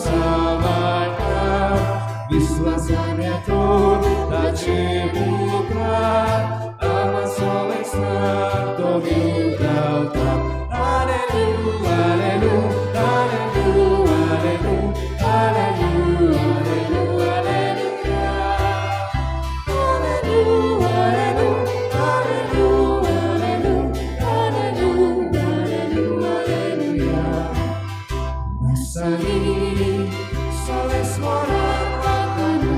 सावाटा विश्वासान्यातो ताचे मुखार आमा सोवेसनार तो गावता. Hallelujah, hallelujah, hallelujah, hallelujah, hallelujah, hallelujah, hallelujah, hallelujah, hallelujah. Nasali soles morar makanan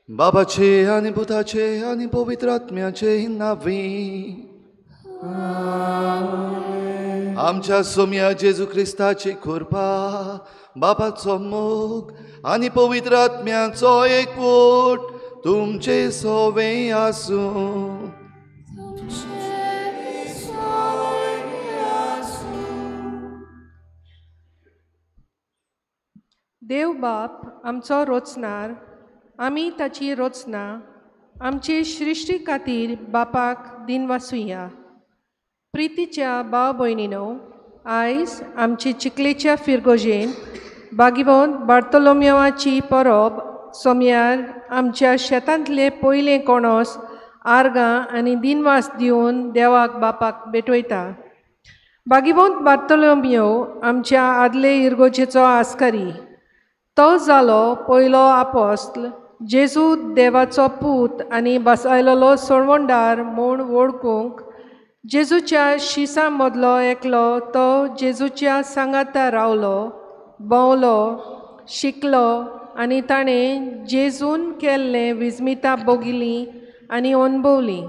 बाबाचे आनी पुताचे आनी पवित्र आत्म्याचे नांवी आमच्या सोम्या जेजू क्रिस्ताची कृपा, बाबाचो मोग आनी पवित्र आत्म्याचो एकवट तुमचे सोवे आसूं. देव बाप आमचो रोचणार, आमी ताची रचना आमचे सृश्टी खातीर बापाक दिनवासुया. प्रितीच्या भाव भयणीनो, आयज आमची चिखलेच्या फिरगोजेन बागिवोन बार्तोलोम्योवाची परब सोमयार आमच्या शेतांतले पयलें कोणोस आर्गां आनी दिनवास दिवन देवाक बापाक भेटयता. बागिवोन बार्तोलोमियो आमच्या आदले इरगोजेचो आस्कारी. तो जालो पयलो आपोस्ल, जेजू देवाचो पूत आनी बसायलेलो सोळवणदार म्हूण वळखूंक जेजूच्या शिसां मदलो एकलो. तो जेजूच्या सांगाता रावलो, भोंवलो, शिकलो आनी ताणें जेजून केल्लें विस्मिता भोगिलीं आनी अणभवलीं.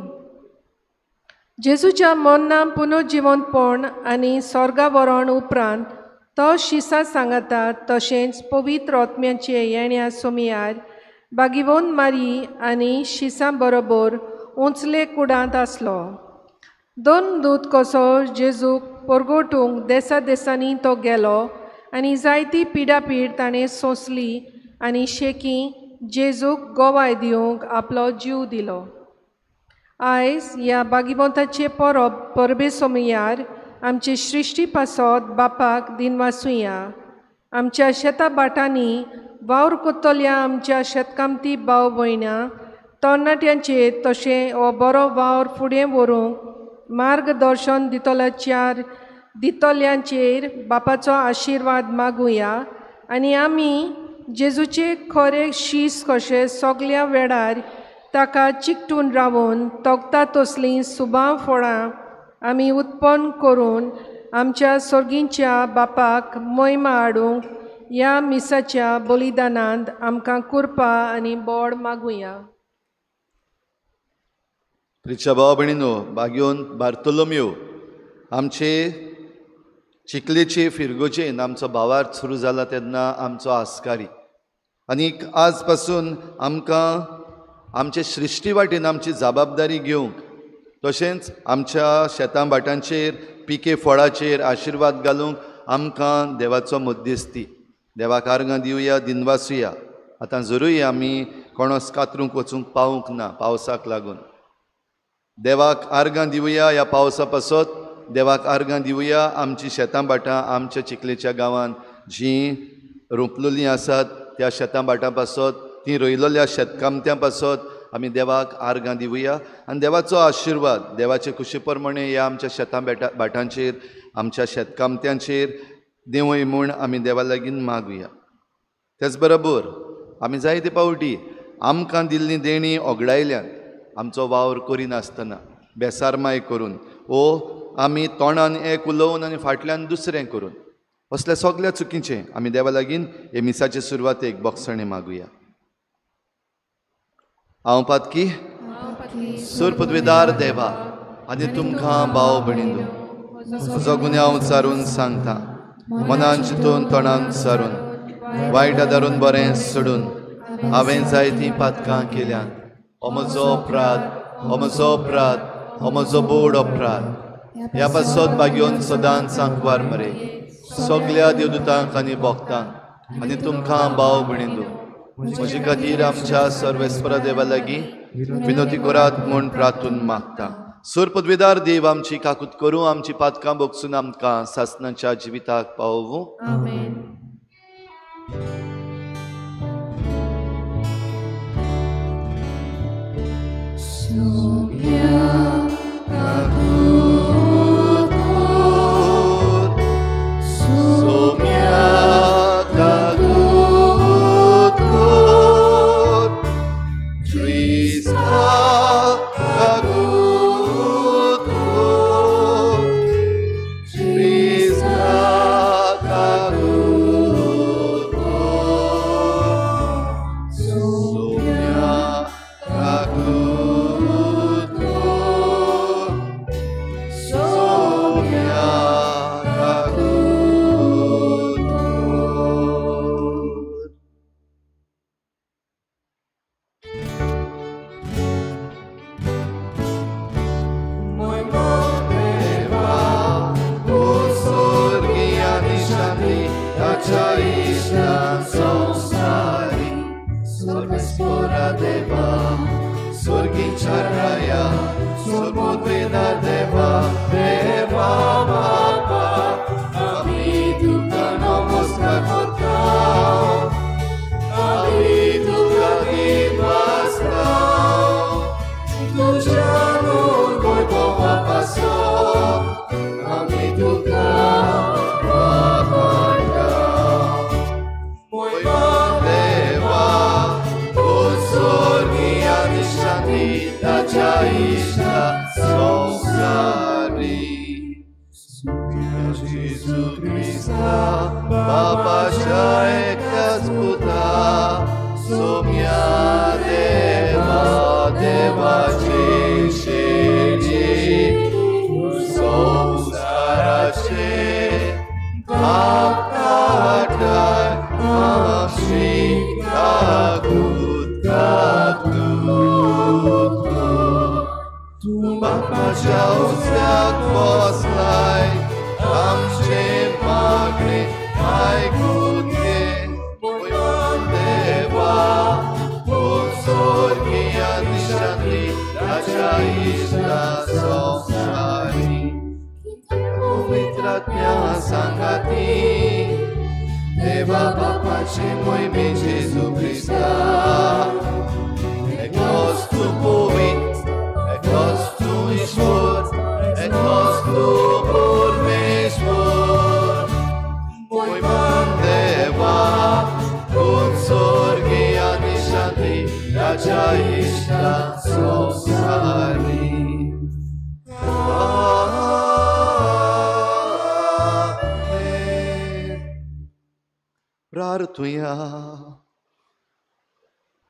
जेजूच्या मरणां पुनर्जिवंतपण आनी स्वर्गा वरण उपरांत तो शिसां सांगाता तशेंच पवित्र आत्म्याचे येण्या सोमयार बागिवोन मारी आनी शिसां बरोबर उंचले कुडांत आसलो. दोन दूत कसो जेजूक परगटूंक देसा देसांनी तो गेलो आनी जायती पिडापीड ताणें सोंसली आनी शेकी जेजूक गोवाय दिवंक आपलो जीव दिलो. आयज ह्या बागिवोंताचे परब परबे सोमयार आमचे सृश्टी पासत बापाक दिनवासुया. आमच्या शेता भाटांनी वावर कोत्तल्या आमच्या शेतकामती भाव भयणां तरणाट्यांचेर तशें हो बरो वावर फुडें व्हरूंक मार्गदर्शन दितल्याचेर दितल्यांचेर बापाचो आशिर्वाद मागुया आनी आमी जेजूचे खरे शीस कशे सगल्या वेळार ताका चिकटून रावून तोगता तसलीं सुबां फळां आमी उत्पन्न करून आमच्या सर्गींच्या बापाक मोहिमा हाडूंक ह्या मिसाच्या बलिदानांत आमकां कृपा आनी बोड मागुया. प्रिच्या भाव भयणीनो, बागियोन बार्तोलोमियो आमचे चिखलेचे फिरगोजेन आमचो भावार्थ सुरू जाला तेन्ना आमचो आस्कारी आनीक आज पासून आमकां आमचे सृश्टी वाटेन आमची जबाबदारी घेवंक तशेंच आमच्या शेतां भाटांचेर पिके फळाचेर आशिर्वाद घालूंक आमकां देवाचो मध्यस्थी देवाक आर्गां दिवया दिनवासुया. आतां जरूय आमी कोणस कातरूंक वचूंक पावूंक ना पावसाक लागून देवाक आर्गां दिवया ह्या पावसा पासत देवाक आर्गां दिवया. आमची शेतां भाटां आमच्या चिखलेच्या गांवांत जीं रोंपलेलीं आसात त्या शेतां भाटां पासत तीं रोयलेल्या शेतकामत्यां पासत आमी देवाक आर्गां दिवया आनी देवाचो आशिर्वाद देवाचे खुशी प्रमाणे ह्या आमच्या शेतां भाटांचेर आमच्या शेतकामत्यांचेर देवय म्हूण आमी देवा लागीं मागुया. तेच बरोबर आमी जायते पावटी आमकां दिल्ली देणी ओगडायल्यात आमचो वावर करिनासतना बेसारमाय करून ओ आमी तोंडान एक उलोवन आनी फाटल्यान दुसरें करून असल्या सगल्या चुकीचें आमी देवा लागीं हे मिसाचे सुरवातेक बोगसणें मागुया. हांव पातकी सुरपदवेदार देवा आनी तुमकां भाव भयणींनो म्हजो गुन्यांव सारून सांगता मनान चिंतून तोंडान सारून वायट आदारून बरें सोडून हांवें जायतीं पातकां केल्यात. हो म्हजो अपराध, हो म्हजो अपराध, हो म्हजो बोड अपराध. ह्या पासत भाग्योन सदांच सांकवार मरे सगल्या देवदूतांक आनी भक्तांक आनी तुमकां भाव भयणींनो म्हजे खातीर आमच्या सर्वेस्परा देवा लागीं विनोती करात म्हूण प्रार्थून मागता. सूर पदवेदार देव आमची काकूत करूं आमची पातकां भोगसून आमकां सासणाच्या जिविताक पावोवं. आमेन.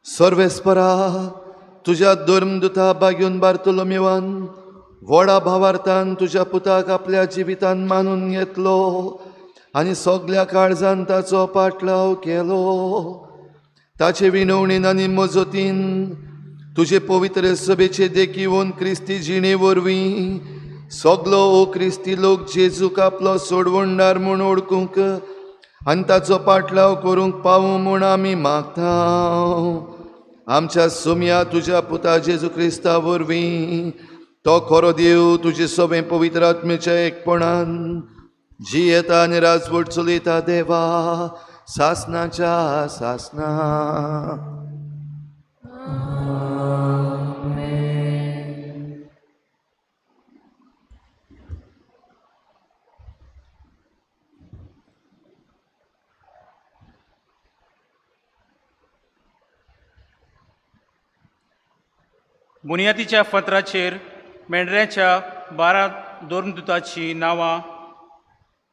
सर्वेस्परा तुज्या धर्मदूता बागेवन बार्तोलोमेवान व्हडा भावार्थान तुज्या पुताक आपल्या जिवितान मानून घेतलो आनी सगल्या काळजान ताचो पाटलाव केलो. ताचे विनवणीन आनी मजतीन तुजे पवित्र सभेचे देखीवन क्रिस्ती जिणे वरवीं सगलो ओ क्रिस्ती लोक जेजूक आपलो सोडवणदार म्हूण ओळखूंक आनी ताचो पाटलाव करूंक पावूं म्हूण आमी मागता. आमच्या सोम्या तुज्या पुता जेजू क्रिस्ता वरवीं तो खरो देव तुजे सगळे पवित्र आत्म्याच्या एकपणान जियेता आनी राजवट चलयता देवा सासनाच्या सासना. बुनियादीच्या फातराचेर मेंढऱ्याच्या 12 धर्मदूतांचीं नांवां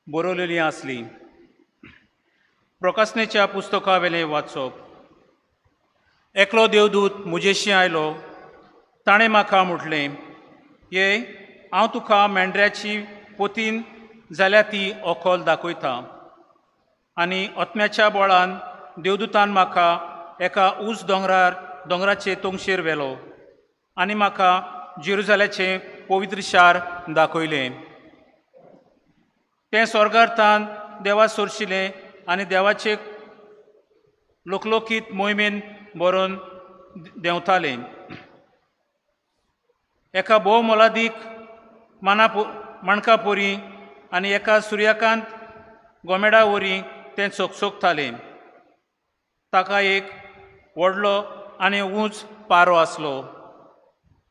बरयलेलीं आसलीं. प्रकाशनेच्या पुस्तका वेलें वाचप. एकलो देवदूत म्हजेशी आयलो, ताणें म्हाका म्हटलें, ये हांव तुका मेंढऱ्याची पोतीन जाल्या ती अखल दाखयता. आनी आत्म्याच्या बळान देवदूतान म्हाका एका ऊंच दोंगराचे तोंगशेर व्हेलो आनी म्हाका जेरुजाल्याचें पवित्र शार दाखयलें. तें स्वर्गार्थान देवा सोरशिलें आनी देवाचे लोकलोकीत मोहिमेन बरोवन देंवतालें. एका भोव मोलादीक माणका पोरी आनी एका सुर्यकांत गोमेडा वरी तें चकचकतालें. ताका एक व्हडलो आनी ऊंच पारो आसलो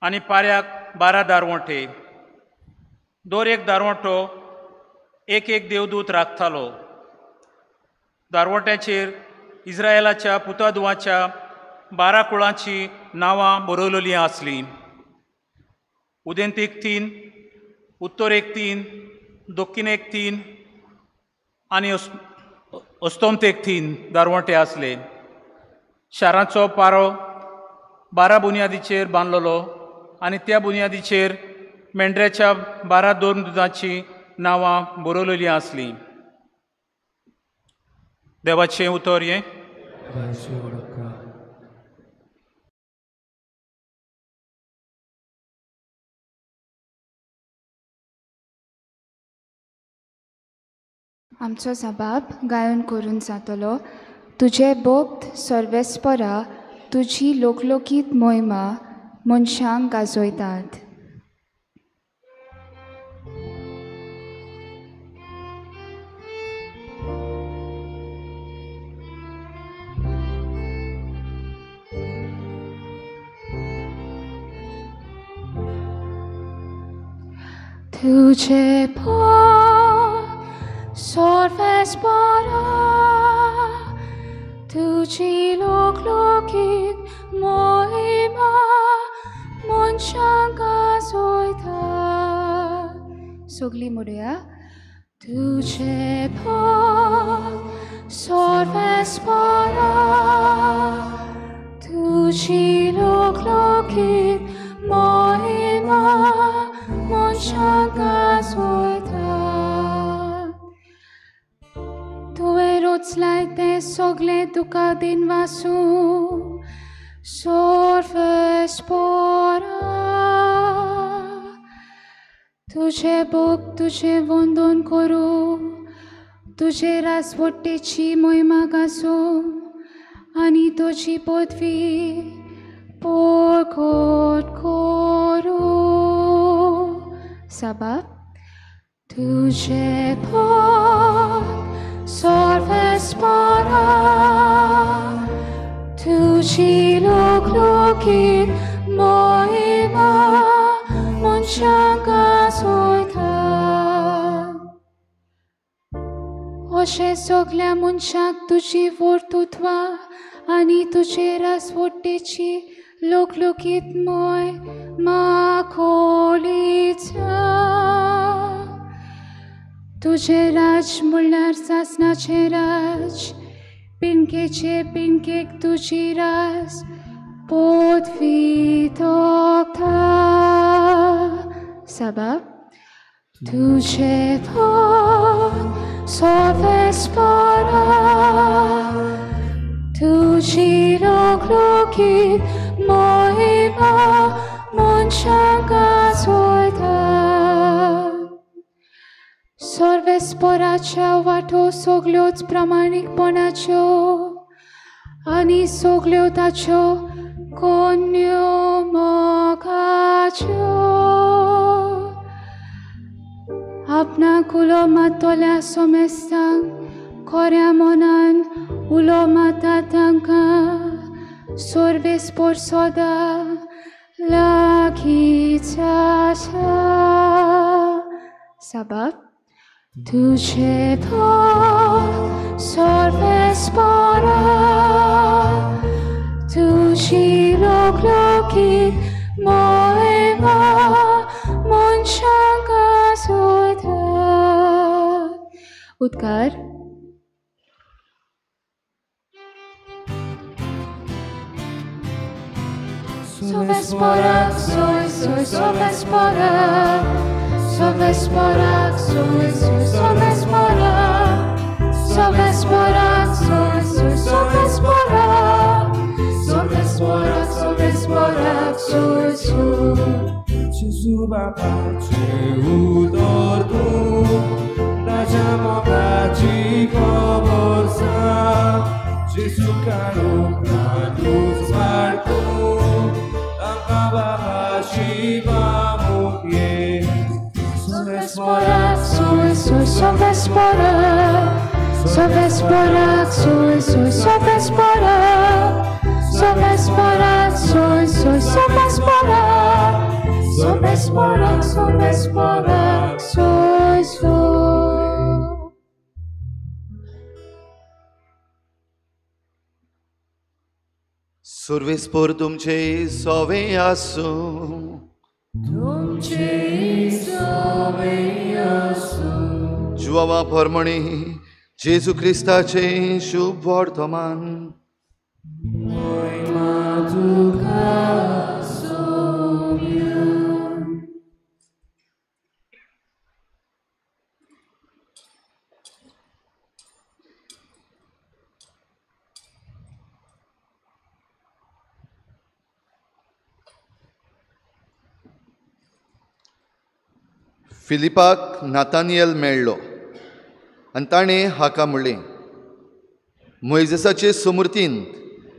आनी पाऱ्याक 12 दारवंटे. दर एक दारवंटो एक एक देवदूत राखतालो. दारवंट्याचेर इस्रायलाच्या पुतादुवाच्या 12 कुळांची नांवां बरयलेलीं आसलीं. उदेंतेक 3, उत्तरेक 3, दक्षिणेक 3 आनी अस्तंतेक 3 दारवंटे आसले. शाराचो पारो 12 बुनियादीचेर बांदलेलो आनी त्या बुनियादीचेर मेंढऱ्याच्या 12 धर्मदूतांचीं नांवां बरयलेलीं आसलीं. देवाचें उतर हें. आमचो जबाब गायन करून जातलो. तुजे भक्त सर्वेस्परा तुजी लोकलोकीत मोहिमा मनशांक गाजयतात. तुझे भक्त सर्वेस्परा तुजी लोकलोकीत मोहिमा मनशांक गाजयता. सगळीं म्हणुया. तुझे भक्त सर्वेस्परा तुजी लोकलोकीत मोहिमा मनशांक गाजयता. तुवें रोचलाय तें सगळें तुका दिनवासूं सर्वेस्परा. तुजें भोग तुजें वंदन करूं, तुजे राजवटीची मोहिमा गाजूं आनी तुजी पदवी प्रकट करूं. साबा तुझे भक्त सर्वेस्परा तुजी लोकलोकीत मोहिमा मनशांक गाजयता. अशें सगल्या मनशांक तुजी वर्तुत्वां आनी तुजे राजवटीची लोकलोकीत मोहिमा खोलीचा. तुजें राज म्हणल्यार सासणाचें राज, पिणकेचे पिणकेक तुजी रास पदवी तोखता. सबब तुझे सोवेस्पोरा तुझी लोकलोकीत मोहिमा मनशांक गाजोयता. सर्वेस्पोराच्या वाटो सगल्योच प्रामाणीकपणाच्यो आनी सगल्यो ताच्यो कोन्यो मोगाच्यो. आपणाक उलो मारतल्या सोमेस्तांक खऱ्या मनान उलो मारता तांकां सर्वेस्पोर सदां लागींच आसा. सबब तुझे सर्वेस्पोरा तुझी लोकलोकीत मोहिमा मनशांक गाजोयता. उद्गार. Sovespora, soy, soy, sovespora. Sovespora, soy, soy, sovespora. Sovespora, soy, soy, sovespora. Sovespora, sovespora, soy, soy. Gesù papà c'è udor tu, raja mogaci koborsa. Gesù caro kraduz martu, Sovespora, soy, soy, sovespora. Sovespora, soy, soy, sovespora. Sovespora, soy, soy, sovespora. Sovespora, sovespora, soy, soy. सर्वेस्पोर तुमचे सोवे आसूं. तुमचे सोवे आसूं. जुवावा परमणी जेजू क्रिस्ताचे शुभ वर्तमान. मोहिमा तुका सोम्या. फिलिपाक नातानियल मेळ्ळो आनी ताणें हाका म्हणलें, मोयजेसाचे सुमूर्तीन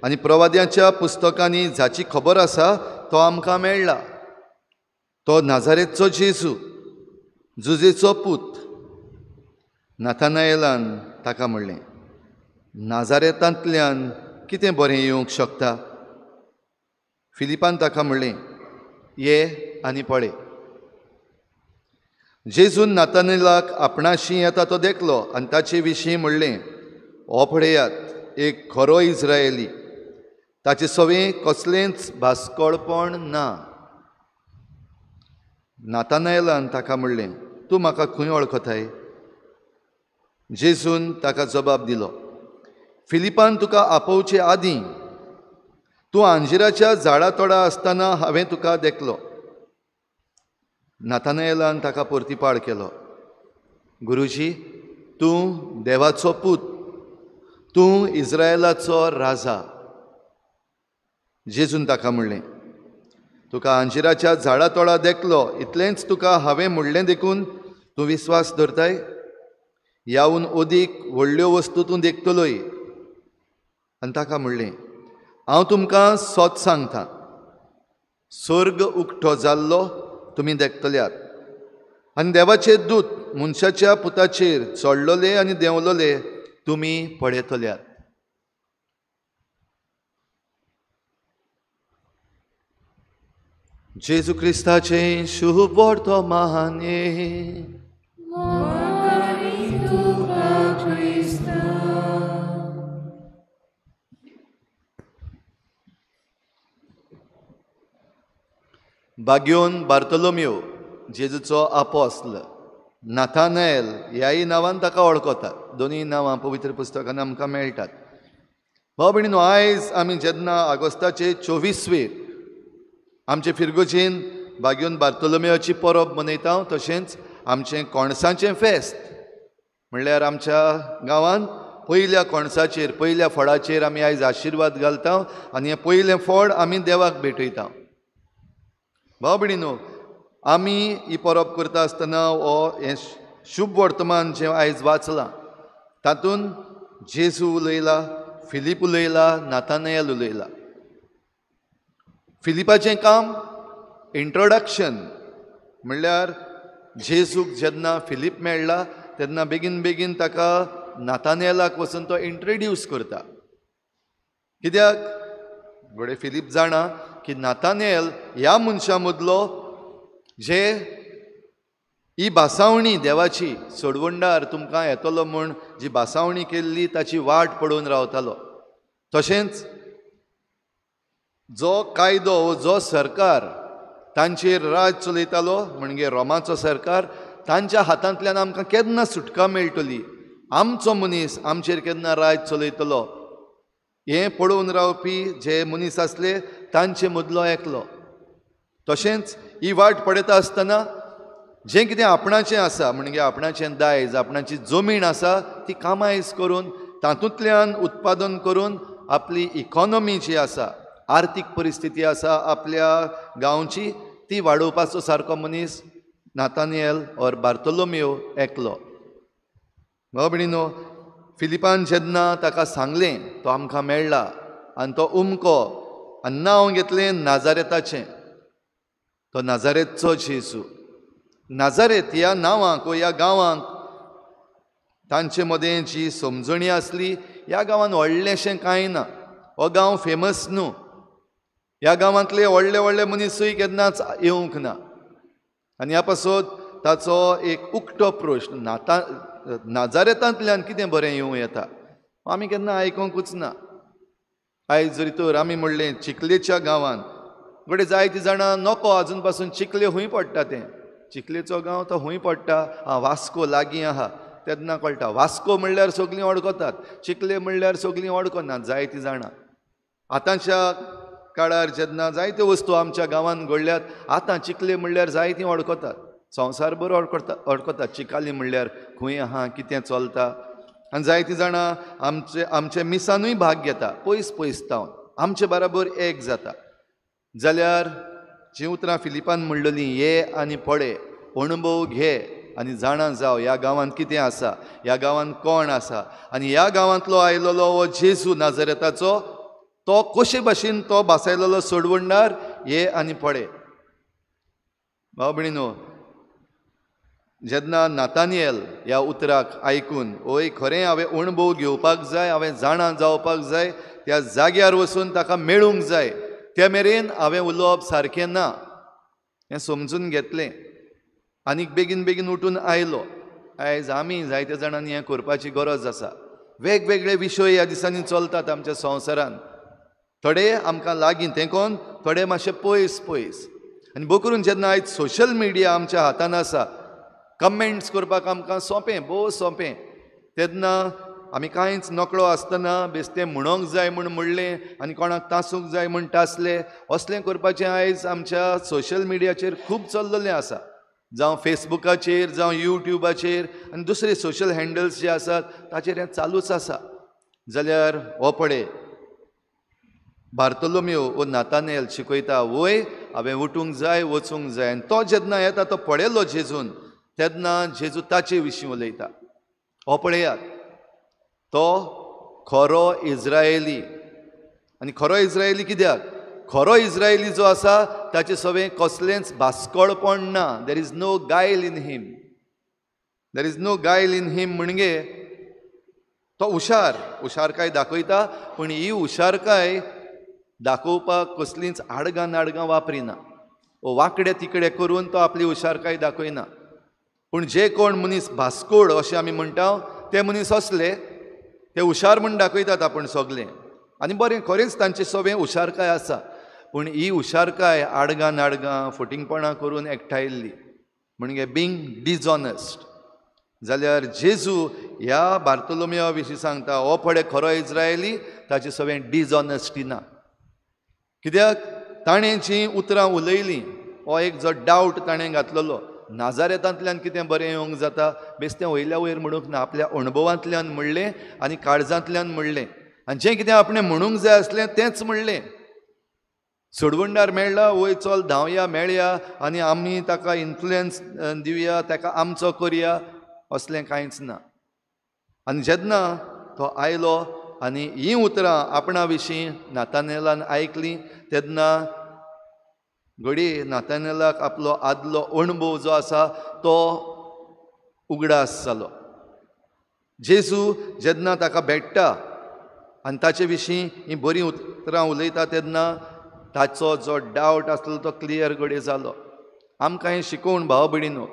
आनी प्रवाद्यांच्या पुस्तकांनी जाची खबर आसा तो आमकां मेळ्ळा, तो नाजारेतचो जेजू, जुजेचो पूत. नातानायलान ताका म्हणलें, नाजारेतांतल्यान कितें बरें येवंक शकता? फिलिपान ताका म्हणलें, ये आनी पळय. जेजून नातानेलाक आपणाशी येता तो देखलो आनी ताचे विशीं म्हणलें, हो पळयात एक खरो इस्रायली, ताचे सवें कसलेंच भास्कळपण ना. नातानायलान ताका म्हणलें, तूं म्हाका खंय वळखताय? जेजून ताका जबाब दिलो, फिलिपान तुका आपोवचे आदीं तूं अंजिराच्या झाडा तोडा आसतना हांवें तुका देखलो. नातानायलान ताका परतीपाळ केलो, गुरुजी, तूं देवाचो पूत, तूं इस्रायलाचो राजा. जेजून ताका म्हणलें, तुका अंजिराच्या झाडा तोडा देखलो इतलेंच तुका हांवें म्हणलें देखून तूं विस्वास धरताय? यावून अदीक व्हडल्यो वस्तू तूं देखतलोय. आनी ताका म्हणलें, हांव तुमकां सत सांगता, स्वर्ग उक्तो जाल्लो तुमी देखतल्यात आनी देवाचे दूत मनशाच्या पुताचेर चडलोले आनी देंवलोले तुमी पळयतल्यात. जेजू क्रिस्ताचें शुभ वर्तमान. बाग्योन बार्तोलोम्यो जेजूचो आपोस्ल, नाथानाएल ह्याय नांवान ताका वळखतात. दोनूय नांवां पवित्र पुस्तकान आमकां मेळटात. भाव भयणीनो, आयज आमी जेन्ना ऑगस्टाचे 24 आमचे फिरगोजेन भाग्योन बार्तोलोमेवाची परब मनयता, तशेंच आमचें कोणसाचें फेस्त म्हणल्यार आमच्या गांवांत पयल्या कोणसाचेर, पयल्या फळाचेर आमी आयज आशिर्वाद घालता आनी हें पयलें फळ आमी देवाक भेटयता. भाव भयणीनो, आमी ही परब करता आसतना हो हें शुभ वर्तमान जें आयज वाचलां तातूंत जेजू उलयला, फिलीप उलयला, नाथानएल उलयला. फिलिपाचें काम इंट्रोडक्शन म्हणल्यार जेजूक जेन्ना फिलीप मेळ्ळा तेन्ना बेगीन बेगीन ताका नाथानएलाक वचून तो इंट्रोड्यूस करता. कित्याक घडये फिलीप जाणा की नाथानएल ह्या मनशां मदलो जे ही भासावणी देवाची सोडवणदार तुमकां येतलो म्हूण जी भासावणी केल्ली ताची वाट पळोवन रावतालो. तशेंच जो कायदो, जो सरकार तांचेर राज चलयतालो म्हणजे रोमाचो सरकार, तांच्या हातांतल्यान आमकां केन्ना सुटका मेळटली, आमचो मनीस आमचेर केन्ना राज चलयतलो हें पळोवन रावपी जे मनीस आसले तांचे मदलो एकलो. तशेंच ही वाट पळयता आसतना जें कितें आपणाचें आसा म्हणजे आपणाचें दायज, आपणाची जमीन आसा ती कामायज करून तातूंतल्यान उत्पादन करून आपली इकॉनॉमी जी आसा, आर्थीक परिस्थिती आसा आपल्या गांवची ती वाडोवपाचो सारको मनीस नाथानएल ओर बार्तोलोमेव एकलो. भाव भयणीनो, फिलिपान जेन्ना ताका सांगलें तो आमकां मेळ्ळा आनी तो उमको आनी नांव घेतलें नाजारेताचें, तो नाजारेतचो जेजू. नाजारेत ह्या नांवाक ह्या गांवांक तांचे मदें जी समजणी आसली, ह्या गांवांत व्हडलेंशें कांय ना, हो गांव फेमस न्हू, ह्या गांवांतले व्हडले व्हडले मनीसूय केन्नाच येवंक ना. आनी ह्या पासत ताचो एक उक्तो प्रश्न, नाजारेतांतल्यान कितें बरें येवं येता, आमी केन्ना आयकुंकूच ना. आयज जरी तर आमी म्हणलें चिखलेच्या गांवांत घडये जायतीं जाणां नको आजून पासून चिखले खूंय पडटा तें, चिखलेचो गांव तो खूंय पडटा, आं वास्को लागीं आहा तेन्ना कळटा. वास्को म्हणल्यार सगळीं वळखतात, चिखले म्हणल्यार सगळीं वळखनात जायतीं जाणां. आतांच्या काळार जेन्ना जायत्यो वस्तू आमच्या गांवांत घडल्यात, आतां चिखले म्हणल्यार जायतीं वळखतात, संवसारभर वळखतात चिकाली म्हणल्यार खूंय आहा, कितें चलता. आनी जायतीं जाणां आमचे आमचे मिसानूय भाग घेता, पयस पयस तावन आमचे बराबर एक जाता. जाल्यार जीं उतरां फिलिपान म्हणलेलीं, ये आनी पळय, अणभव घे आनी जाणा जाव ह्या गांवांत कितें आसा, ह्या गांवांत कोण आसा आनी ह्या गांवांतलो आयलेलो हो जेजू नाजारेताचो, तो कशे भाशेन तो भासायलेलो सोडवणदार, ये आनी पळय. भाव भयणीनो, जेन्ना नाथानएल ह्या उतराक आयकून ओय खरें हांवें अणभव घेवपाक जाय, हांवें जाणा जावपाक जाय, त्या जाग्यार वचून ताका मेळूंक जाय, त्या मेरेन हांवें उलोवप सारकें ना हें समजून घेतलें आनीक बेगीन बेगीन उठून आयलो. आयज आमी जायत्या जाणांनी हें करपाची गरज आसा. वेगवेगळे विशय ह्या दिसांनी चलतात आमच्या संवसारांत, थोडे आमकां लागीं तेंकोन, थोडे मातशे पयस पयस. आनी भोव करून जेन्ना आयज सोशल मिडिया आमच्या हातान आसा, कमेंट्स करपाक आमकां सोंपें, भोव सोंपें, तेन्ना आमी कांयच नकळो आसतना बेस्तें म्हणोंक जाय म्हूण म्हणलें आनी कोणाक तासूंक जाय म्हूण तासलें, असलें करपाचें आयज आमच्या सोशल मिडियाचेर खूब चल्लेलें आसा. जावं फेसबुकाचेर, जावं यूट्यूबाचेर आनी दुसरे सोशल हँडल्स जे आसात ताचेर हें चालूच आसा. जाल्यार हो पळय बार्तोलोमेव वो नाथानएल शिकयता, वय हांवें उठूंक जाय, वचूंक जाय. आनी तो जेन्ना येता तो पळयलो जेजून, तेन्ना जेजू ताचे विशीं उलयता. हो पळयात, तो खरो इज्रायली. आनी खरो इज्रायली कित्याक? खरो इज्रायली जो आसा ताचे सवें कसलेंच भास्कळपण ना. There is no guile in him, there is no guile in him. म्हणजे तो हुशार, हुशारकाय दाखयता, पूण ही हुशारकाय दाखोवपाक कसलींच आडगां नाडगां वापरिना, वांकडे तिकडे करून तो आपली हुशारकाय दाखयना. पूण जे कोण मनीस भास्कोड अशें आमी म्हणटा ते मनीस असले, ते हुशार म्हूण दाखयतात आपूण सगलें, आनी बरें खरेंच तांचे सवें हुशारकाय आसा, पूण ही हुशारकाय आडगां नाडगां फटींगपणां करून एकठांयल्ली, म्हणजे बींग डिसऑनेस्ट. जाल्यार जेजू ह्या बार्तोलोमेवा विशीं सांगता, हो पळय खरो इज्रायली, ताचे सवें डिसऑनेस्टी ना. कित्याक ताणें जीं उतरां उलयलीं हो एक जो डावट ताणें घातलेलो, नाजारेतांतल्यान कितें बरें येवंक जाता, बेस्तें वयल्या वयर म्हणूंक ना, आपल्या अणभवांतल्यान म्हणलें आनी काळजांतल्यान म्हणलें आनी जें कितें आपणें म्हणूंक जाय आसलें तेंच म्हणलें. सोडवणदार मेळ्ळा, वय चल धांवया मेळया आनी आमी ताका इन्फ्लुयन्स दिवया, ताका आमचो करया, असलें कांयच ना. आनी जेन्ना तो आयलो आनी हीं उतरां आपणा विशीं नातानेलान आयकलीं तेन्ना घडये नातानेलाक आपलो आदलो अणभव जो आसा तो उगडास जालो. जेजू जेन्ना ताका भेट्टा आनी ताचे विशीं हीं बरीं उतरां उलयता तेन्ना ताचो जो डावट आसलो तो क्लियर घडये जालो. आमकां हें शिकोवन भाव भयणीनो,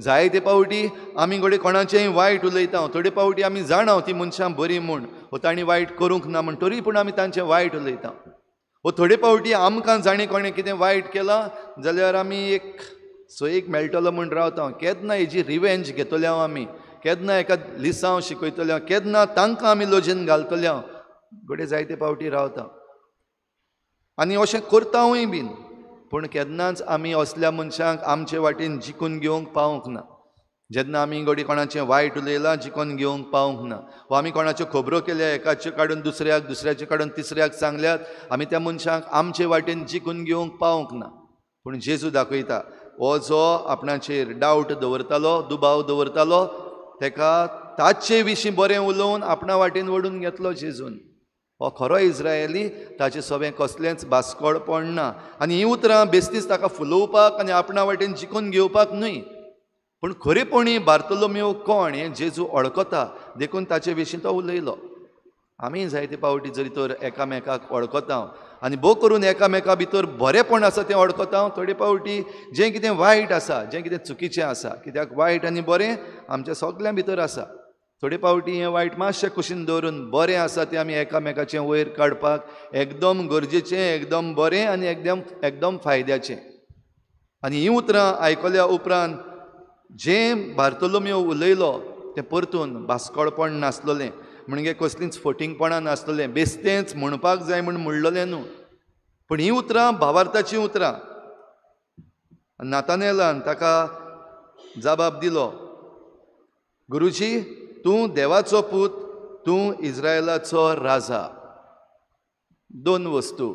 जायते पावटी आमी घडये कोणाचेंय वायट उलयता, थोडे पावटी आमी जाणा ती मनशां बरीं म्हूण वो तांणी वायट करूंक ना म्हूण, तरी पूण आमी तांचें वायट उलयता. वो थोडे पावटी आमकां जाणें कोणें कितें वायट केलां जाल्यार आमी एक सोयीक मेळटलो म्हूण रावता. केन्ना हेजी रिवेंज घेतले हांव आमी, केन्ना एका लिसांव शिकयतले हांव, केन्ना तांकां आमी लजेन घालतले हांव, घडये जायते पावटी रावता आनी अशें करतावूय बीन. पूण केन्नाच आमी असल्या मनशांक आमचे वाटेन जिखून घेवंक पावूंक ना. जेन्ना आमी घडये कोणाचें वायट उलयलां जिखून घेवंक पावूंक ना, वा आमी कोणाच्यो खबरो केल्या, एकाच्यो काडून दुसऱ्याक, दुसऱ्याच्यो काडून तिसऱ्याक सांगल्यात, आमी त्या मनशांक आमचे वाटेन जिखून घेवंक पावूंक ना. पूण जेजू दाखयता, हो जो आपणाचेर डावट दवरतालो, दुबाव दवरतालो, तेका ताचे विशीं बरें उलोवन आपणा वाटेन ओडून घेतलो जेजून. हो खरो इस्रायली, ताचें सगळें कसलेंच बास्कोळपण ना. आनी हीं उतरां बेस्तीच ताका फुलोवपाक आनी आपणा वाटेन जिखून घेवपाक न्हय, पूण खरेपणी बार्तोलोमेव कोण हें जेजू वळखता देखून ताचे विशीं तो उलयलो. आमी जायते पावटी जरी तर एकामेकाक वळखता आनी भोव करून एकामेका भितर बरेंपण आसा तें वळखता, थोडे पावटी जें कितें वायट आसा, जें कितें चुकीचें आसा, कित्याक वायट आनी बरें आमच्या सगल्यां भितर आसा. थोडे पावटी हें वायट मातशें कुशीन दवरून बरें आसा तें आमी एकामेकाचें वयर काडपाक एकदम गरजेचें, एकदम बरें आनी एकदम एकदम फायद्याचें. आनी हीं उतरां आयकल्या उपरांत जें बार्तोलोमेव उलयलो तें परतून बास्कोळपण नासलेलें, म्हणजे कसलींच फटींगपणां नासलेलें, बेस्तेंच म्हणपाक जाय म्हूण म्हणलेलें न्हू, पूण हीं उतरां भावार्थाचीं उतरां. नातानेलान ताका जबाब दिलो, गुरुजी तूं देवाचो पूत, तूं इस्रायलाचो राजा. दोन वस्तू,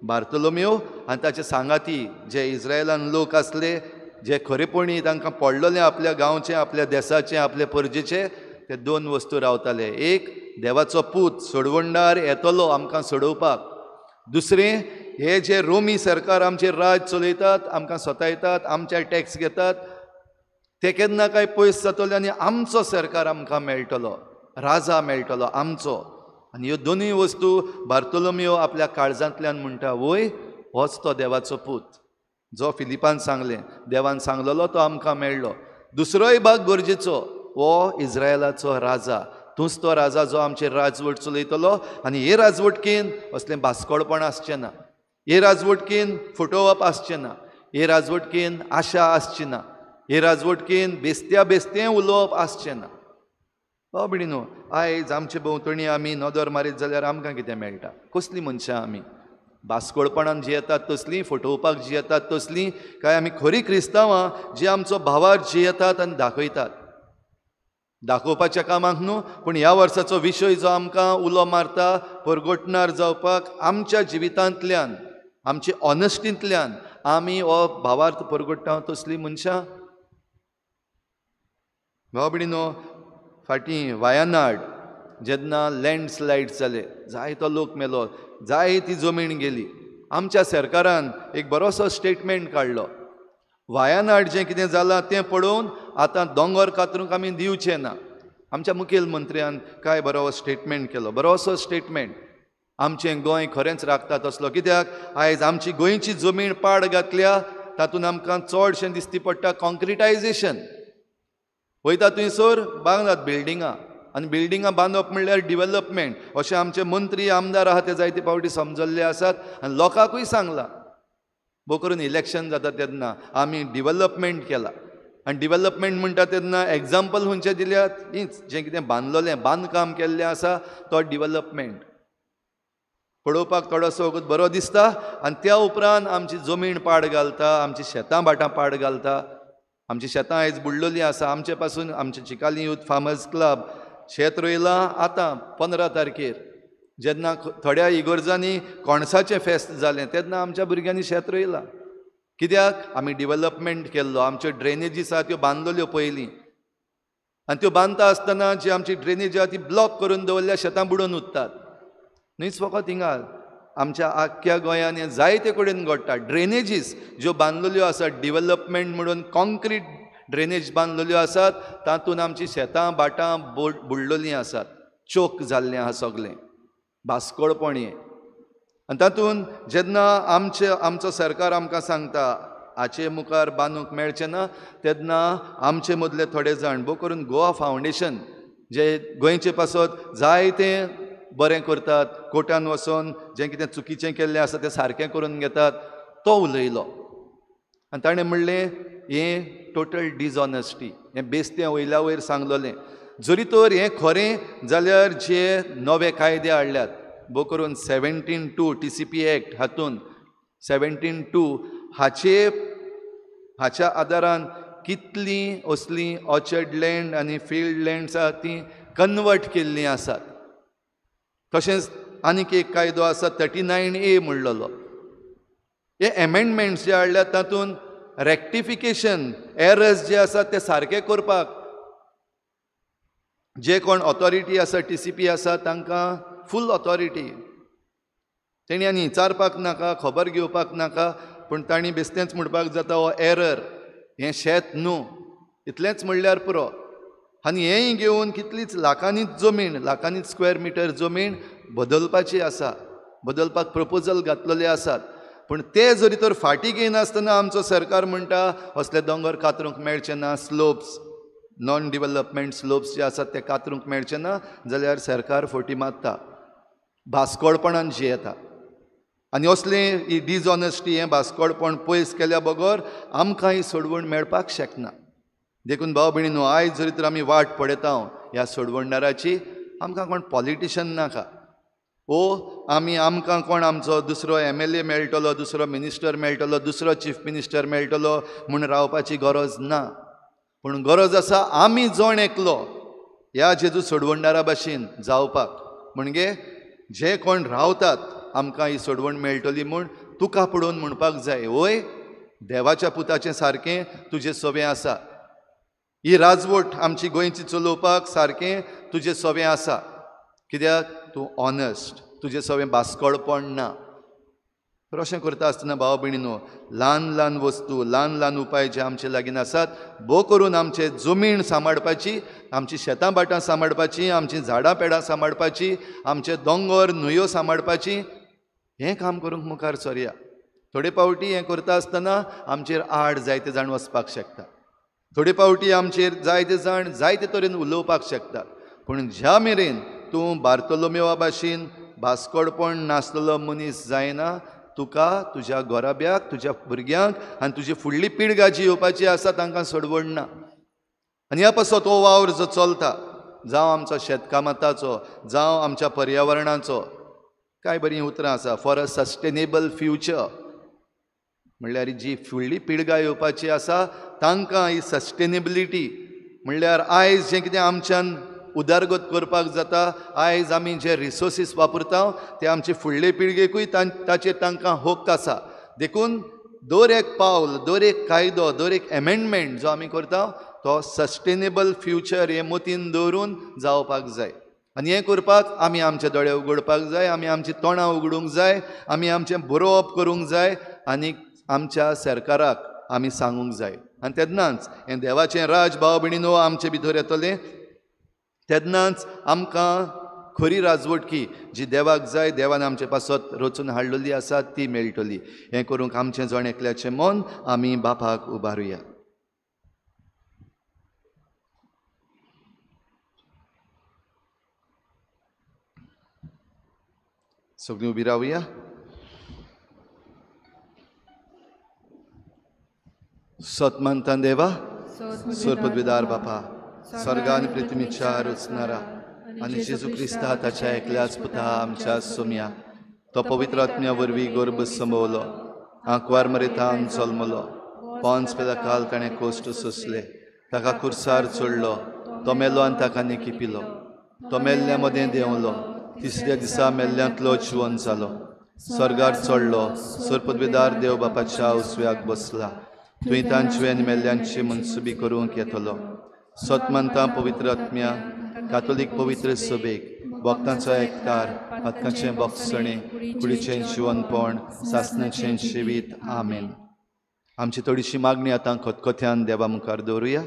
बार्तोलोमेव आनी ताचे सांगाती जे इस्रायलान लोक आसले, जे खरेपणी तांकां पडलेलें आपल्या गांवचें, आपल्या देसाचें, आपल्या परजेचें, ते दोन वस्तू रावताले. एक, देवाचो पूत सोडवणदार येतलो आमकां सोडोवपाक. दुसरें, हे जे रोमी सरकार आमचेर राज चलयतात, आमकां सतायतात, आमचे टॅक्स घेतात, ते केन्ना काय पयस जातले आनी आमचो सरकार आमकां मेळटलो, राजा मेळटलो आमचो. आनी ह्यो दोनूय वस्तू बार्तोलोमेव आपल्या काळजांतल्यान म्हणटा, वय होच तो देवाचो पूत जो फिलिपान सांगलें, देवान सांगलेलो तो आमकां मेळ्ळो. दुसरोय भाग गरजेचो, हो इस्रायलाचो राजा, तूंच तो राजा जो आमचेर राजवट चलयतलो आनी हे राजवटकेन असलें बास्कोळपण आसचें ना, हे राजवटकेन फटोवप आसचें ना, हे राजवटकेन आशा आसची ना, हे राजवटकेन बेस्त्या बेस्तें उलोवप आसचें ना. भाव भयणीनो, आयज आमचे भोंवतणी आमी नदर मारीत जाल्यार आमकां कितें मेळटा? कसलीं मनशां आमी? बास्कोळपणान जियेतात तसलीं, फटोवपाक जियेतात तसलीं, काय आमी खरी क्रिस्तांवां जी आमचो भावार जियेतात आनी दाखयतात? दाखोवपाच्या कामाक न्हू, पूण ह्या वर्साचो विशय जो आमकां उलो मारता परगटणार जावपाक, आमच्या जिवितांतल्यान, आमचे ऑनेस्टींतल्यान आमी हो भावार्थ परगट्टा तसलीं मनशां. भाव भयणीनो, फाटीं वायनाड जेन्ना लँडस्लायड जाले, जायतो लोक मेलो, जायती जमीन गेली, आमच्या सरकारान एक बरोसो स्टेटमेंट काडलो, वायनाड जें कितें जालां तें पळोवन आतां दोंगर कातरूंक आमी दिवचें ना. आमच्या मुखेल मंत्र्यान काय बरो स्टेटमेंट केलो, बरोसो स्टेटमेंट. आमचें गोंय खरेंच राखता तसलो, कित्याक आयज आमची गोंयची जमीन पाड घातल्या, तातूंत आमकां चडशें दिसती पडटा कॉन्क्रिटायजेशन. वयता थंयसर बांदतात बिल्डिंगां, आनी बिल्डिंगां बांदप म्हणल्यार डिवेलपमेंट, अशें आमचे मंत्री आमदार आहा ते जायते फावटी समजल्ले आसात आनी लोकांकूय सांगलां. भोव करून इलेक्शन जाता तेन्ना आमी डिवेलपमेंट केलां, आनी डिवेलपमेंट म्हणटा तेन्ना एग्जाम्पल खंयचें दिल्यात, हीच जें कितें बांदलेलें, बांदकाम केल्लें आसा तो डिवेलपमेंट. पळोवपाक थोडोसो वगत बरो दिसता आनी त्या उपरांत आमची जमीन पाड घालता, आमची शेतां भाटां पाड घालता. आमची शेतां आयज बुडलेलीं आसा. आमचे पासून आमचे चिकाली यूथ फार्मर्स क्लब शेत रोयलां आतां 15 तारखेर जेन्ना थोड्या इगर्जांनी कोणसाचें फेस्त जालें तेन्ना आमच्या भुरग्यांनी शेत रोयलां. कित्याक आमी डिवलपमेंट केल्लो, आमच्यो ड्रेनेजीस आसा त्यो बांदलेल्यो पयलीं आनी त्यो बांदता आसतना जी आमची ड्रेनेज आसा ती ब्लॉक करून दवरल्या, शेतां बुडोवन उरतात. न्हयच फकत हिंगा, आमच्या आख्ख्या गोंयांत हें जायते कडेन घडटा. ड्रेनेजीस ज्यो बांदलेल्यो आसात डिवलपमेंट म्हणून कॉन्क्रीट ड्रेनेज बांदलेल्यो आसात, तातूंत आमची शेतां भाटां बुडलेलीं आसात, चोक जाल्लें आसा सगळें, भास्कोळपण हें. आनी तातूंत जेन्ना आमचे आमचो सरकार आमकां सांगता हाचे मुखार बांदूंक मेळचें ना, तेन्ना आमचे मदले थोडे जाण भोव करून गोवा फावंडेशन जे गोंयचे पासत जायते बरें करतात, कोर्टान वचोन जें कितें चुकीचें केल्लें आसा तें सारकें करून घेतात, तो उलयलो आनी ताणें म्हणलें हें टोटल डिसऑनेस्टी, हें बेस्तें वयल्या वयर सांगलेलें. जरी तर हें खरें जाल्यार जे नवे कायदे हाडल्यात भोव करून 17(2) TCP act हातून 17(2) हाचे हाच्या आदारान कितलीं असलीं ऑर्चर्ड लँड आनी फिल्ड लँड्स आसा तीं कन्वर्ट केल्लीं आसात. तशेंच आनीक एक कायदो आसा 39A म्हणलेलो. हे एमेंडमेंट्स जे हाडल्यात तातूंत रेक्टिफिकेशन एरर्स जे आसात ते सारके करपाक जे कोण ऑथॉरिटी आसा TCP आसा तांकां फूल ऑथॉरिटी, तेणी आनी विचारपाक नाका, खबर घेवपाक नाका, पूण तांणी बेस्तेंच म्हणपाक जाता हो एरर, हें शेत न्हू, इतलेंच म्हणल्यार पुरो. आनी हेंय घेवन कितलीच लाखांनीच जमीन, लाखांनीच स्क्वेअर मिटर जमीन बदलपाची आसा, बदलपाक प्रपोजल घातलेले आसात. पूण ते जरी तर फाटीं घेयनासतना आमचो सरकार म्हणटा असले दोंगर कातरूंक मेळचे ना, स्लोप्स नॉन डिवलपमेंट स्लोप्स जे आसात ते कातरूंक मेळचे ना जाल्यार सरकार फटी मारता, भास्कोळपणान जियेता. आनी असलें ही डिसऑनेस्टी, हें भास्कोळपण पयस केल्या बगर आमकां ही सोडवण मेळपाक शकना. देखून भाव भयणीनो, आयज जरी तर आमी वाट पळयता ह्या सोडवणदाराची, आमकां कोण पॉलिटिशन नाका, ओ आमी आमकां कोण आमचो दुसरो MLA मेळटलो, दुसरो मिनिस्टर मेळटलो, दुसरो चीफ मिनिस्टर मेळटलो म्हूण रावपाची गरज ना. पूण गरज आसा आमी जण एकलो ह्या जेजू सोडवणदारा भाशेन जावपाक, म्हणजे जे कोण रावतात आमकां ही सोडवण मेळटली म्हूण तुका पळोवन म्हणपाक जाय, वय देवाच्या पुताचें सारकें तुजें सवें आसा, ही राजवट आमची गोंयची चलोवपाक सारकें तुजें सवें आसा, कित्याक तूं ऑनस्ट, तुजें सवें भास्कोळपण ना. तर अशें करता आसतना भाव भयणीनो, ल्हान ल्हान वस्तू, ल्हान ल्हान उपाय जे आमचे लागीं आसात भोव करून आमचे जमीन सांबाळपाची, आमची शेतां भाटां सांबाळपाची, आमची झाडां पेडां सांबाळपाची, आमचे दोंगर न्हंयो सांबाळपाची, हें काम करूंक मुखार सरया. थोडे फावटी हें करता आसतना आमचेर आड जायते जाण वचपाक शकता, थोडे फावटी आमचेर जायते जाण जायते तरेन उलोवपाक शकता, पूण ज्या मेरेन तूं बार्तोलोमेवा भाशेन भास्कोळपण नासलेलो मनीस जायना, तुका तुज्या घराब्याक, तुज्या भुरग्यांक आनी तुजी फुडली पिळगा जी येवपाची आसा तांकां सोडवण ना. आनी ह्या पासत हो वावर जो चलता, जावं आमचो शेतकामताचो, जावं आमच्या पर्यावरणाचो, कांय बरीं उतरां आसा, फॉर अ सस्टेनेबल फ्युचर, म्हणल्यार जी फुडली पिळगा येवपाची आसा तांकां ही सस्टेनेबिलिटी म्हणल्यार आयज जें कितें आमच्यान उदरगत करपाक जाता, आयज आमी जे रिसोर्सीस वापरता ते आमचे फुडले पिळगेकूय ताचेर तांकां हक्क आसा. देखून दर एक पावल, दर एक कायदो, दर एक एमेंडमेंट जो आमी करता तो सस्टेनेबल फ्युचर हें मतीन दवरून जावपाक जाय. आनी हें करपाक आमी आमचे दोळे उगडपाक जाय, आमी आमची तोंडां उगडूंक जाय, आमी आमचें बरोवप करूंक जाय आनी आमच्या सरकाराक आमी सांगूंक जाय. आनी तेन्नाच हें देवाचें राज भाव भयणीनो आमचे भितर येतलें, तेन्नाच आमकां खरी राजवटकी जी देवाक जाय, देवान आमचे पासत रचून हाडलेली आसा ती मेळटली. हें करूंक आमचें जण एकल्याचें मन आमी बापाक उबारुया. सगळीं उबी रावया. सत मानता देवा, सरपदवीदार बापा, स्वर्गान पृथ्वीच्या रचणारा आनी जेजू क्रिस्ता ताच्या एकल्याच पुता आमच्या सोम्या, तो पवित्र आत्म्या वरवीं गर्भ संभवलो, आंकवार मरेतान जल्मलो, पोंच पेला ताणें कोश्ट सोंसले, ताका कुर्सार चडलो, तो मेलो आनी ताका निकी पिलो, तो मेल्ल्या मदें देंवलो, तिसऱ्या दिसा मेल्ल्यांतलो जिवन जालो, स्वर्गार चडलो, सरपदवेदार देव बापाच्या उजव्याक बसला, तुवें तांचे आनी मेल्ल्यांची मनसुबी करूंक येतलो. सतमंता पवित्र आत्म्या, कातोलीक पवित्र सभेक, भक्तांचो एकतार, पातकांचें बक्षणें, कुडीचें जिवनपण, सासणाचें जिवीत. आमेन. आमची थोडीशी मागणी आतां खतखत्यान देवा मुखार दवरुया.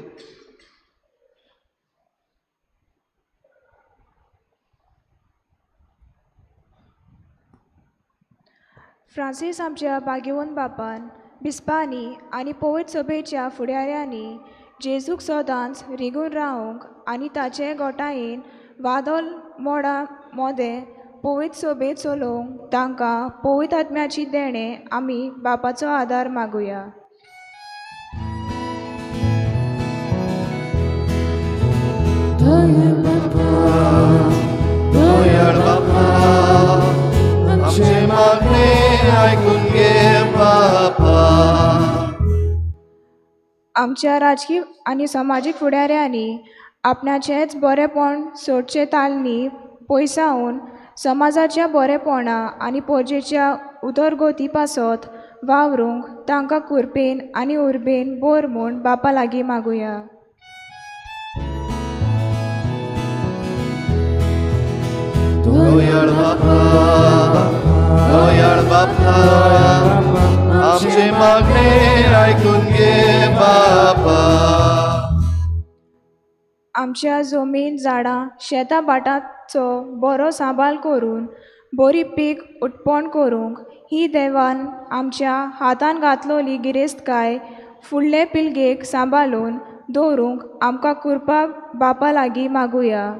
फ्रांसीस आमच्या भाग्यवंत बापान, बिस्पांनी आनी पवित्र सभेच्या फुडाऱ्यांनी जेजूक सदांच रिगून रावंक आनी ताचे गोटायेन वादळ मोडा मोदें पवित्र सभेंत चलोवंक तांकां पवित्र आत्म्याची देणें आमी बापाचो आदार मागुया. आमचें मागणें आयकून घे बापा. आमच्या राजकीय आनी समाजीक फुडाऱ्यांनी आपणाचेंच बरेपण सोडचें तालनी पयसावन समाजाच्या बरेपणा आनी पोरजेच्या उदरगती पासत वावरूंक तांकां कुरपेन आनी उर्बेन बोर म्हूण बापा लागीं मागुया. दयाळ बापा, दयाळ बापा, आमचें मागणें आयकून घे बापा. आमच्या जमीन, झाडां, शेतां भाटांचो बरो सांबाळ करून बरी पीक उत्पन्न करूंक ही देवान आमच्या हातान घातलोली गिरेस्तकाय फुडले पिळगेक सांबाळून दवरूंक आमकां कृपा बापा लागीं मागुया.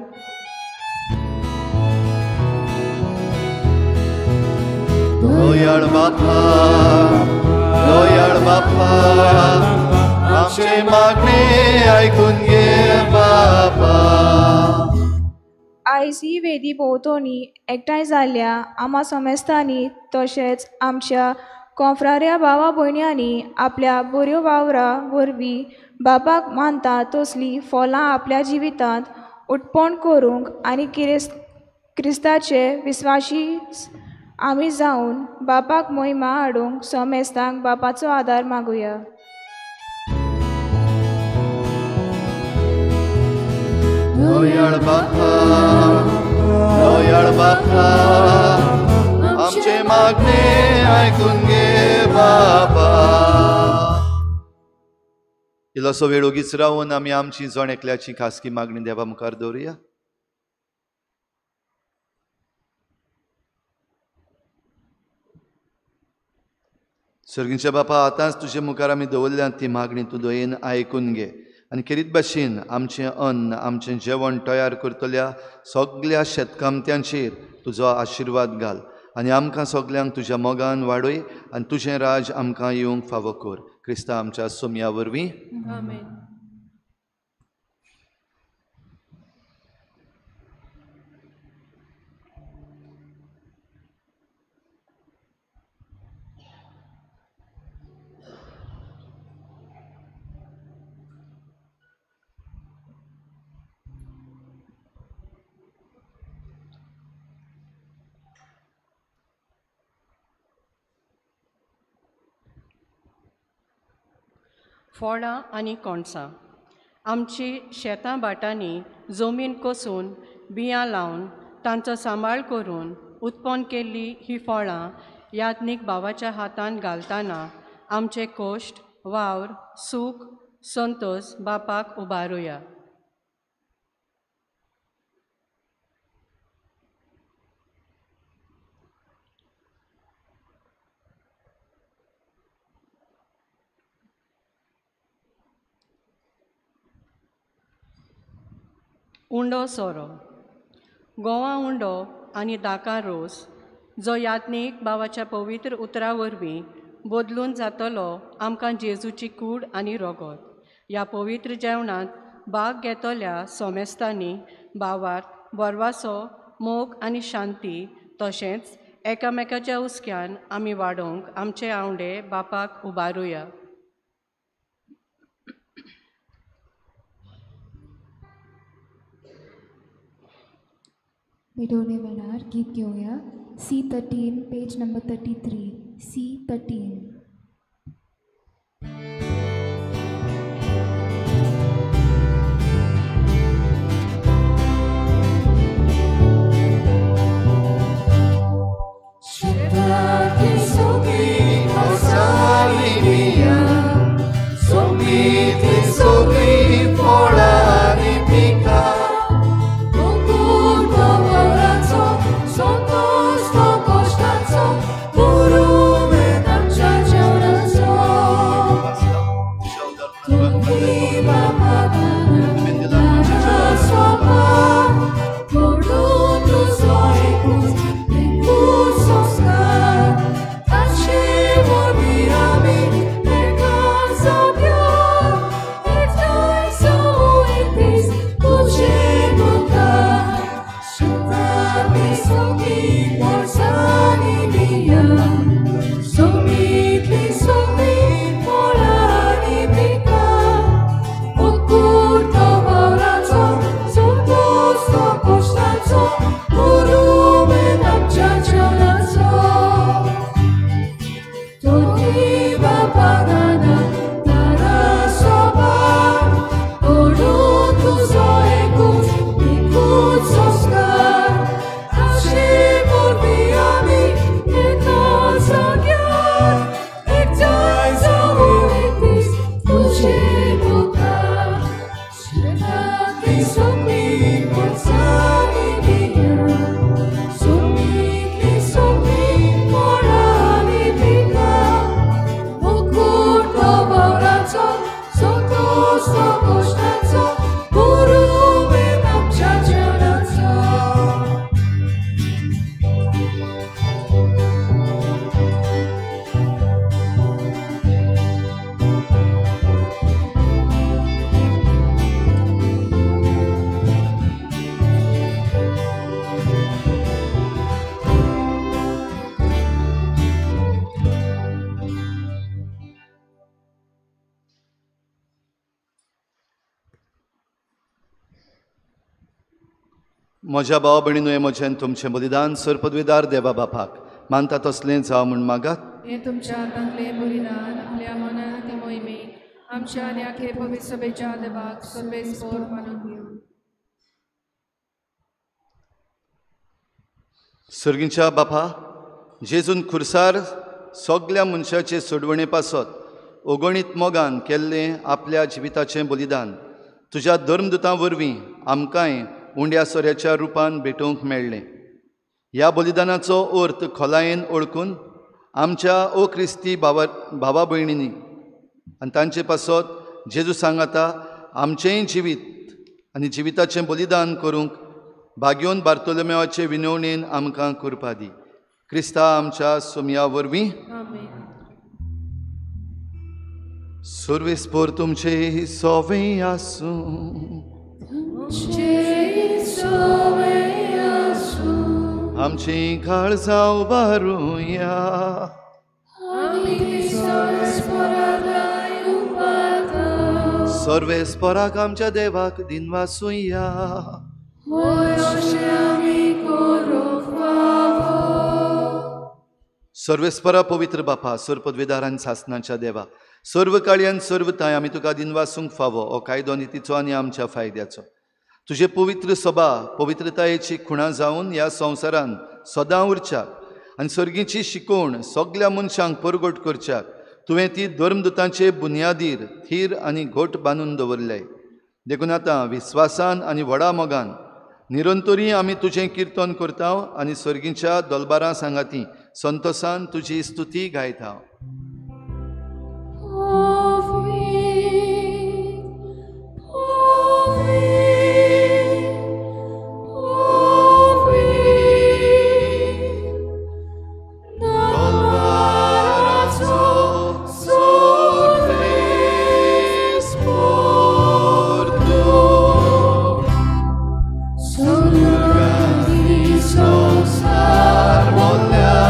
दयाळ बापा, दयाळ बापा, आमचें मागणें आयकून घे बापा. आयज ही वेदी भोंवतणी एकठांय जाल्ल्या आमा समेस्तांनी तशेंच आमच्या कोंफ्राऱ्या भावा भयण्यांनी आपल्या बऱ्यो वावरा वरवीं बापाक मानता तसलीं फलां आपल्या जिवितांत उत्पन्न करूंक आनी क्रिस्ताचे विस्वाशी आमी जावन बापाक मोहिमा हाडूंक समेस्तांक बापाचो आदार मागुया. दयाळ बापा, दयाळ बापा, आमचें मागणें आयकून घे बापा. इल्लोसो वेळ ओगीच रावन आमी आमची जण एकल्याची खासगी मागणी देवा मुखार दवरुया. सर्गीच्या बापा, आतांच तुजे मुखार आमी दवरल्या ती मागणी तूं दयेन आयकून घे आनी खेरीत भाशेन आमचें अन्न, आमचें जेवण तयार करतल्या सगल्या शेतकामत्यांचेर तुजो आशिर्वाद घाल आनी आमकां सगल्यांक तुज्या मोगान वाडय आनी तुजें राज आमकां येवंक फावो कर. क्रिस्ता आमच्या सोमया वरवीं. आमेन. फळां आनी कोणसां आमची शेतां भाटांनी जमीन कसून बियां लावन तांचो सांबाळ करून उत्पन्न केल्ली ही फळां याज्ञीक भावाच्या हातान घालतना आमचे कोश्ट, वावर, सूख, संतोश बापाक उबारुया. उंडो सोरो गोवा उंडो आनी दाका रोस जो याज्ञीक बाबाच्या पवित्र उतरा वरवीं बदलून जातलो आमकां जेजूची कूड आनी रोगोत. ह्या पवित्र जेवणांत भाग घेतल्या सोमेस्तांनी भावार्थ, बरवासो, मोग आनी शांती तशेंच एकामेकाच्या हुस्क्यान आमी वाडोवंक आमचे आंवडे बापाक उबारुया. मिटोणे वेळार गीत घेवया. C13 page number 33. C13. म्हज्या भाव भयणीनो, हें म्हजें तुमचें बलिदान सरपदवीदार देवा बापाक मानता तसलें जावं म्हूण मागात. हें तुमच्या हातांतलें बलिदान आपल्या मनान ते मोहिमेक आमच्या आनी आखे पवित्र सभेच्या देवाक सर्वेस्पोर मानून घेवं. सर्गींच्या बापा, जेजून खुर्सार सगल्या मनशाचे सोडवणे पासत अगणीत मोगान केल्लें आपल्या जिविताचें बलिदान तुज्या धर्मदुतां वरवीं आमकांय उंड्या सोऱ्याच्या रुपान भेटोवंक मेळ्ळें. ह्या बलिदानाचो अर्थ खोलायेन ओळखून आमच्या ओ क्रिस्ती भावा भावा भयणींनी आनी तांचे पासत जेजू सांगाता आमचेंय जिवीत आनी जिविताचें बलिदान करूंक भाग्योन बार्तोलोमेवाचे विनवणेन आमकां कृपा दी. क्रिस्ता आमच्या सोमया वरवीं. सर्वेस्पोर तुमचे सोवे आसूं. आमची काळजां उबारुया. सर्वेस्पोराक आमच्या देवाक दिनवासुया. सर्वेस्परा पवित्र बापा, सर्वपदवीदार आनी सासनाच्या देवा, सर्व काळी आनी सर्व ताय आमी तुका दिनवासूंक फावो हो कायदो नितीचो आनी आमच्या फायद्याचो. तुजे पवित्र सभा पवित्रतायेची खुणा जावन ह्या संवसारान सदां उरच्याक आनी सर्गीची शिकवण सगल्या मनशांक परगट करच्याक तुवें ती धर्मदुतांचे बुन्यादीर थीर आनी घट बांदून दवरले. देखून आतां विस्वासान आनी व्हडा मोगान निरंतरी आमी तुजें किर्तन करता आनी सर्गीच्या दलबारां सांगाती संतोसान तुजी स्तुती गायता. Sar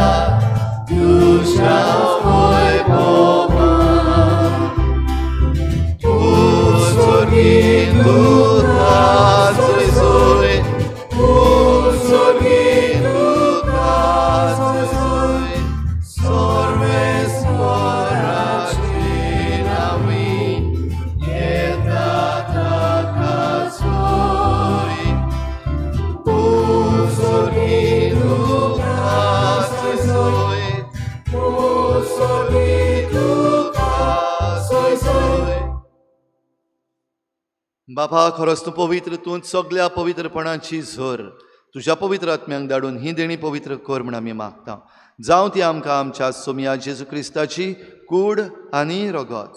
बापा खरोच तूं पवित्र, तूं सगल्या पवित्रपणाची झर, तुज्या पवित्र आत्म्यांक धाडून ही देणी पवित्र कर म्हूण आमी मागता. जावं ती आमकां आमच्या सोमया जेजू क्रिस्ताची कूड आनी रगत.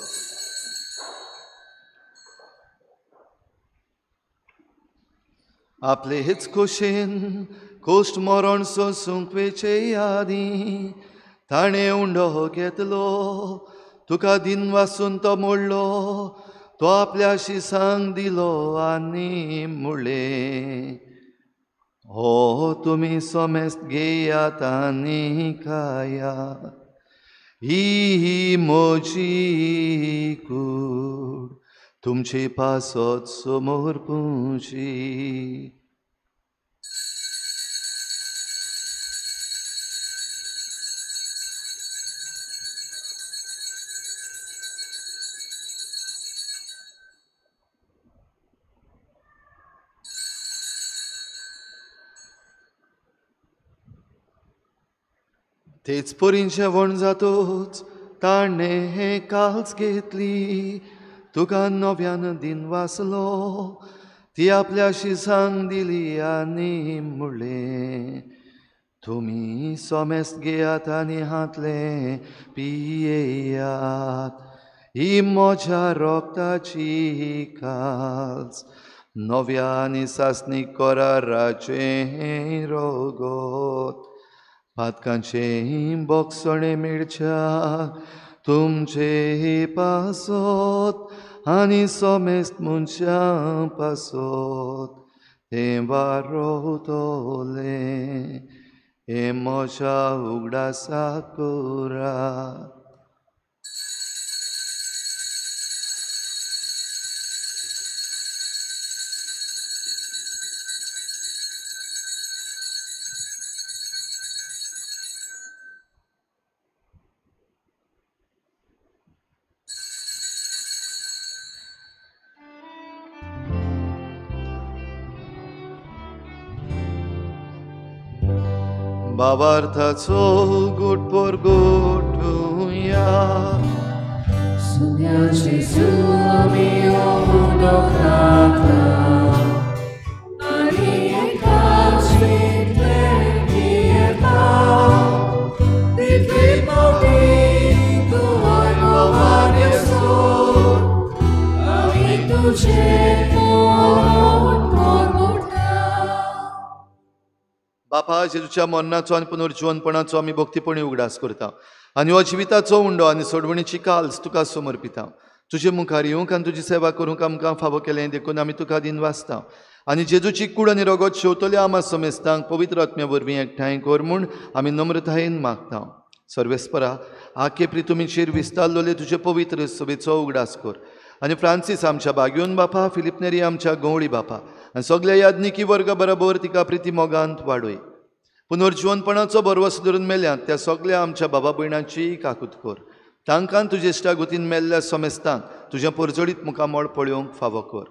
आपले हेच खोशेन कोश्ट मरण सोसूंक वेचे आदीं ताणें उंडो घेतलो, तुका दिन वासून तो मोडलो, तो आपल्या शिसांक दिलो आनी म्हणलें, हो तुमी समेस्त घेयात आनी खायात, ही म्हजी कूड तुमचे पासत समोर पुंची. तेच परीन जेवण जातोच ताणें हें काल्स घेतली, तुका नव्यान दिन वाचलो, ती आपल्या शिसांक दिली आनी म्हणलें, तुमी समेस्त घेयात आनी हांतलें पियेयात, ही म्हज्या रक्ताची काल्स, नव्या आनी सासणीक कराराचें रगत, पातकांचें बोगसणें मेळच्याक तुमचे पासत आनी समेस्त मनशां पासत तें वारोवतलें, हें म्हज्या उगडासाक करात. बाबार्थाचो गुट परगोटुया, सुन्या जेजू आमी उंडो खाता आनी एकाच तितले पियेता, तितले पावटी तुवें गोवार सोड, आमी तुजें मरण परगोटा. बापा जेजूच्या मरणाचो आनी पुनर्जिवनपणाचो आमी भक्तीपणी उगडास करता आनी हो जिविताचो उंडो आनी सोडवणीची काल्स तुका समर्पिता. तुजे मुखार येवंक आनी तुजी सेवा करूंक आमकां फावो केलें देखून आमी तुका दिन वाचता आनी जेजूची कूड आनी रगत शेवतल्या आमा समेस्तांक पवित्र आत्म्या वरवीं एकठांय कर म्हूण आमी नम्रतायेन मागता. सर्वेस्परा आखे प्रितुमीचेर विस्तारलोले तुजे पवित्र सभेचो उगडास कर आनी फ्रांसीस आमच्या बाग्योन बापा, फिलीप नेरी आमच्या गवळी बापा आनी सगल्या याज्ञिकी वर्गा बरोबर तिका प्रिती मोगांत वाडय. पुनर्जिवनपणाचो भरवस धरून मेल्यात त्या सगल्या आमच्या बाबा भयणांची काकूत कर, तांकां तुजे इश्टागतीन मेल्ल्या समेस्तांक तुजें परजळीत मुखामळ पळोवंक फावो कर.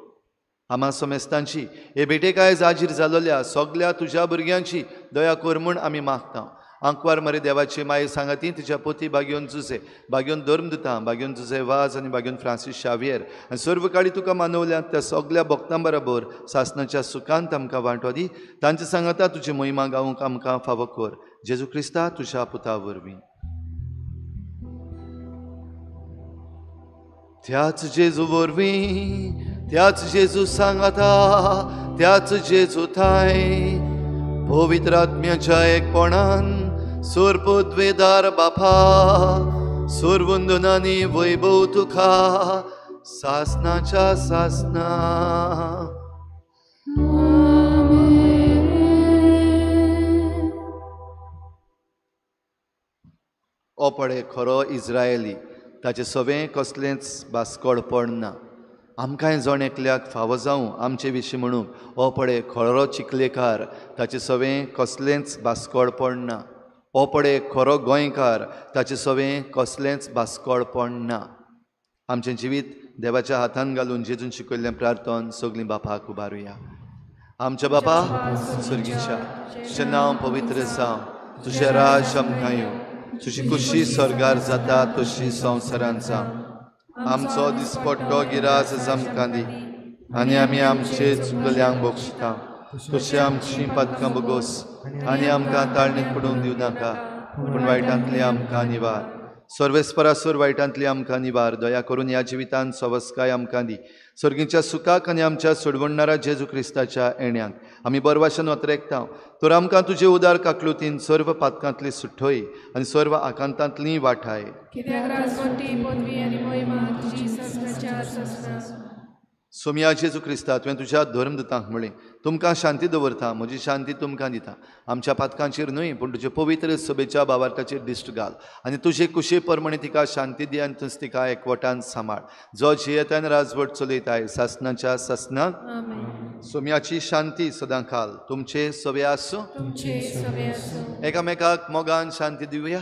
आमा समेस्तांची हे भेटेक आयज हाजीर जालोल्या सगल्या तुज्या भुरग्यांची दया कर म्हूण आमी मागता. आंकवार मरे देवाची माये सांगाती तिच्या पोती बागयोन जुजे, बागयोन धर्मदुतां, बागयोन जुजे वाज आनी बागयोन फ्रांसीस शावियर आनी सर्व काळी तुका मानवल्यात त्या सगल्या भक्तां बरोबर सासणाच्या सुखांत आमकां वांटो दी. तांचे सांगाता तुजी महिमा गावंक आमकां फावो कर, जेजू क्रिस्ता तुज्या पुता वरवीं. त्याच जेजू वरवीं, त्याच जेजू सांगाता, त्याच जेजू थांय पवित्र आत्म्याच्या एकपणान सोरपद्वेदार बापा सोरवंदनानी वैभव तुका सासनाच्या सासना. ओ पळे खरो इज्रायली, ताचें सवें कसलेंच बास्कोडपण ना. आमकांय जण एकल्याक फावो जावं आमचे विशीं म्हणूंक, ओ पळे खरो चिखलेकार, ताचें सवें कसलेंच बास्कोडपण ना. ओ पळे खरो गोंयकार, ताचें सवें कसलेंच बास्कोडपण ना. आमचें जिवीत देवाच्या हातान घालून जेजून शिकयल्लें प्रार्थन सगळीं बापाक उबारुया. आमच्या बापा स्वर्गीच्या, तुजें नांव पवित्र जावं, तुजें राज आमकां येवं, तुजी खुशी स्वर्गार जाता तशी संवसारांत जावं. आमचो दिसपट्टो गिरास आमकां दी आनी आमी आमचे चुकल्यांक बक्षिता तशें आमची पातकां बोगोस आनी आमकां ताळणीक पडूंक दिवं नाका पूण वायटांतली आमकां निवार. सर्वेस्परासूर वायटांतली आमकां निवार. दया करून ह्या जिवितांत सवस्काय आमकां दी. सर्गीच्या सुखाक आनी आमच्या सोडवणणारा जेजू क्रिस्ताच्या येण्याक आमी बरवाशन ओतरेकता. तर आमकां तुजे उदार काकलुतीन सर्व पातकांतली सुठोय आनी सर्व आकांतांतली वाठाय. सोमया जेजू क्रिस्ता, तुवें तुज्या धर्मदूतांक म्हळें, तुमकां शांती दवरता, म्हजी शांती तुमकां दिता. आमच्या पातकांचेर न्हय पूण तुजे पवित्र सभेच्या भावार्थाचेर दिश्ट घाल आनी तुजे कुशे प्रमाणे तिका शांती दी आनी तुज तिका एकवटान सांबाळ. जो जियेतान राजवट चलयताय सासनाच्या सासनाक. सोम्याची शांती सदां काल तुमचे सवे आसूं. एकामेकाक मोगान शांती दिवया.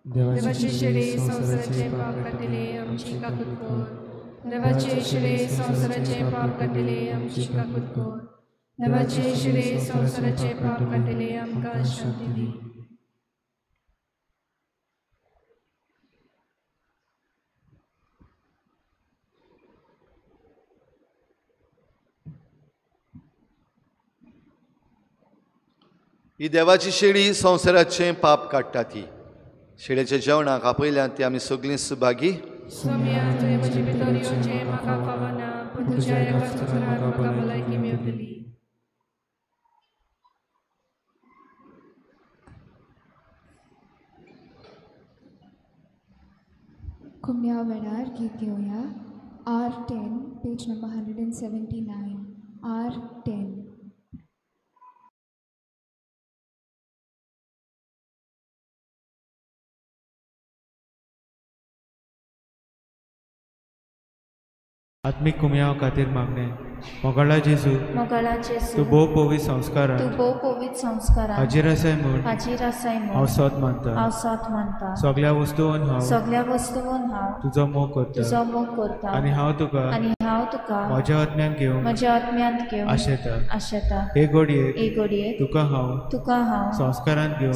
देवाचे शिरे संवसाराचे पाप काडटले आमची काकूत कर. देवाचे शिरे संवसाराचे पाप काडटले आमची काकूत कर. देवाचे शिरे संवसाराचे पाप काडटले आमकां शांती दी. ही देवाची शेळी संवसाराचें पाप काडटा. ती शेळ्याच्या जेवणाक आपयल्यात ती आमी सगळीं सुभागी. कुम्या वेळार गीत घेवया. R10, page number 179. R10. आत्मीक कुमयाव खातीर मागणें. मोगाळा जेजू, तूं भोव पवित्र संस्कारान हाजीर आसाय म्हूण हांव सोद मानता. सगळ्या वस्तून हांव तुजो मोग करता आनी हांव तुका म्हज्या आत्म्यांत घेवंक आशेता. हे घडयेक तुका हांव संस्कारांत घेवंक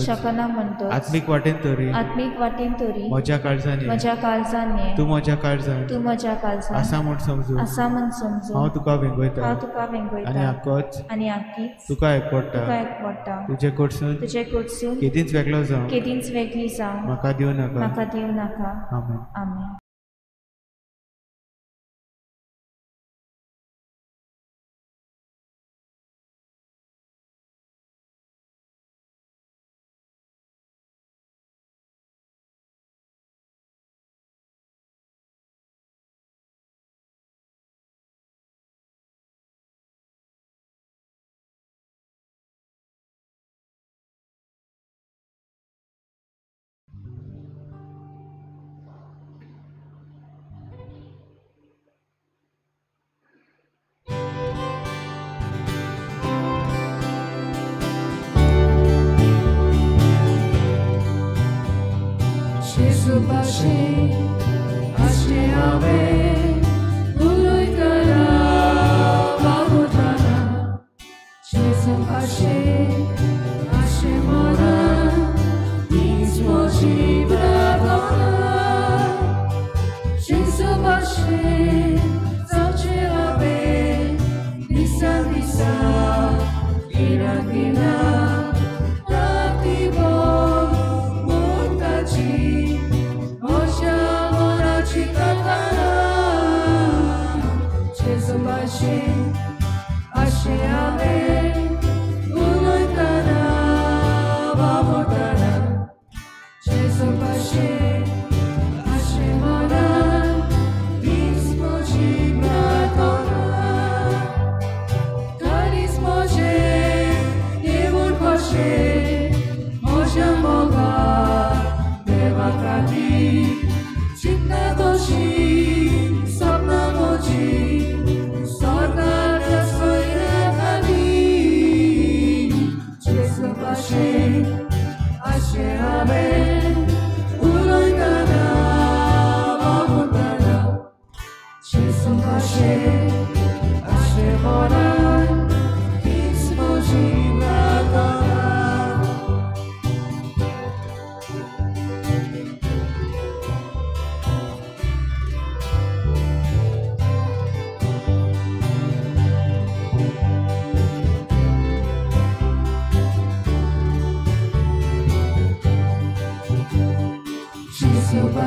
शकना म्हणटच आत्मीक वाटेन तरी म्हज्या काळजान ये, तूं म्हज्या काळजान आसा म्हूण समजून हांव तुका वेंगयता आनी आकीच तुका एकवटा. तुजे कडसून केदींच वेगळो जावं म्हाका दिवं नाका. आमेन. आमेन.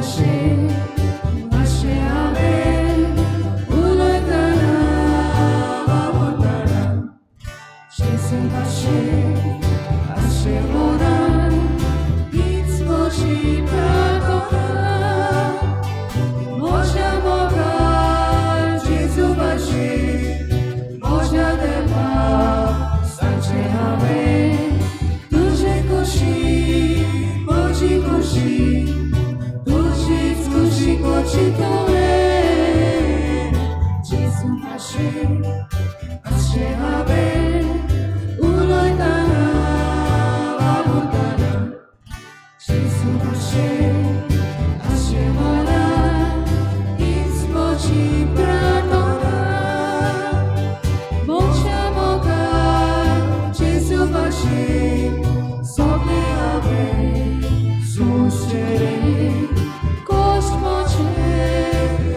भाशेन अशें हांवें उलयतना वावुरतना जेजू भाशेन अशें मनान हीच म्हजी प्रार्थना म्हज्या मोगान जेजू भाशेन म्हज्या देवा सांगचें हांवें तुजे खुशी म्हजी खुशी तुजीच खुशी म्हजी तुवें जेजू भाशेन अशें हांवें उलयतना वावुरतना जेजू भाशेन अशें मनान हीच म्हजी प्रार्थना म्हज्या मोगान जेजू भाशेन सगळें हांवें सोंसचें रे कश्ट म्हजे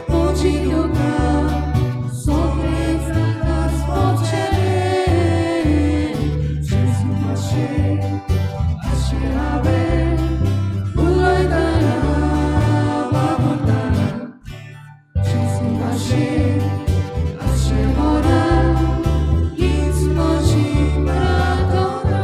म्हजी दुकां सगळें जाता सोंपचें रे जेजू भाशेन अशें हांवें उलयतना वावुरतना जेजू भाशेन अशें मनान हीच म्हजी प्रार्थना.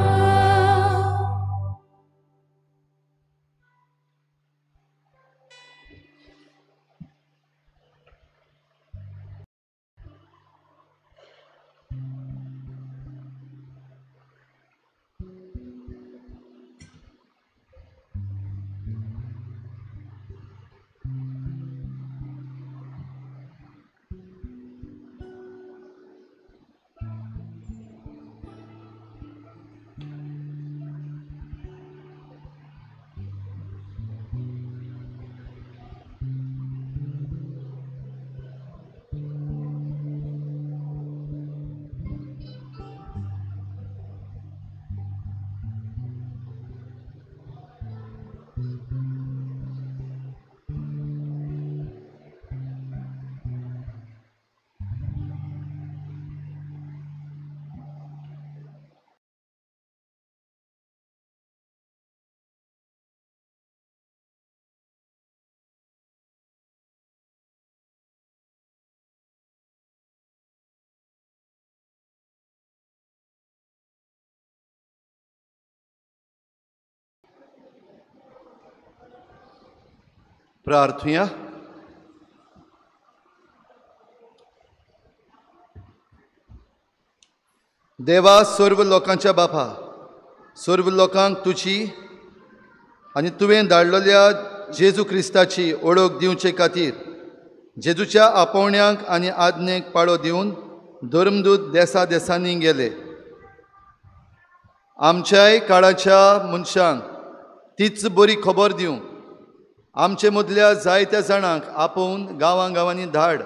प्रार्थुया. देवा सर्व लोकांच्या बापा, सर्व लोकांक तुजी आनी तुवें धाडलेल्या जेजू क्रिस्ताची ओळख दिवचे खातीर जेजूच्या आपोवण्यांक आनी आज्ञेक पाळो दिवन धर्मदूत देसा देसांनी गेले. आमच्याय काळाच्या मनशांक तीच बरी खबर दिवंक आमचे मदल्या जायत्या जाणांक आपोवन गांवां गांवांनी धाड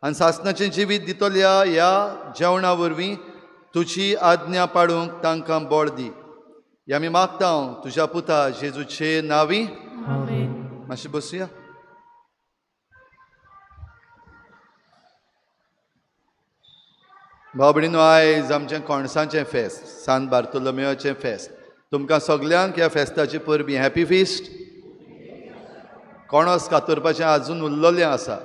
आनी सासणाचें जिवीत दितल्या ह्या जेवणा वरवीं तुजी आज्ञा पाळूंक तांकां बळ दी. हे आमी मागता तुज्या पुता जेजूचे नांवी. मातशें बसुया. भाव भयणीनो, आयज आमचें कोणसांचें फेस्त, सान बार्तोलोमेवाचें फेस्त. तुमकां सगल्यांक ह्या फेस्ताची परबीं. Happy feast. कोणस कातरपाचें आजून उरलेलें आसा.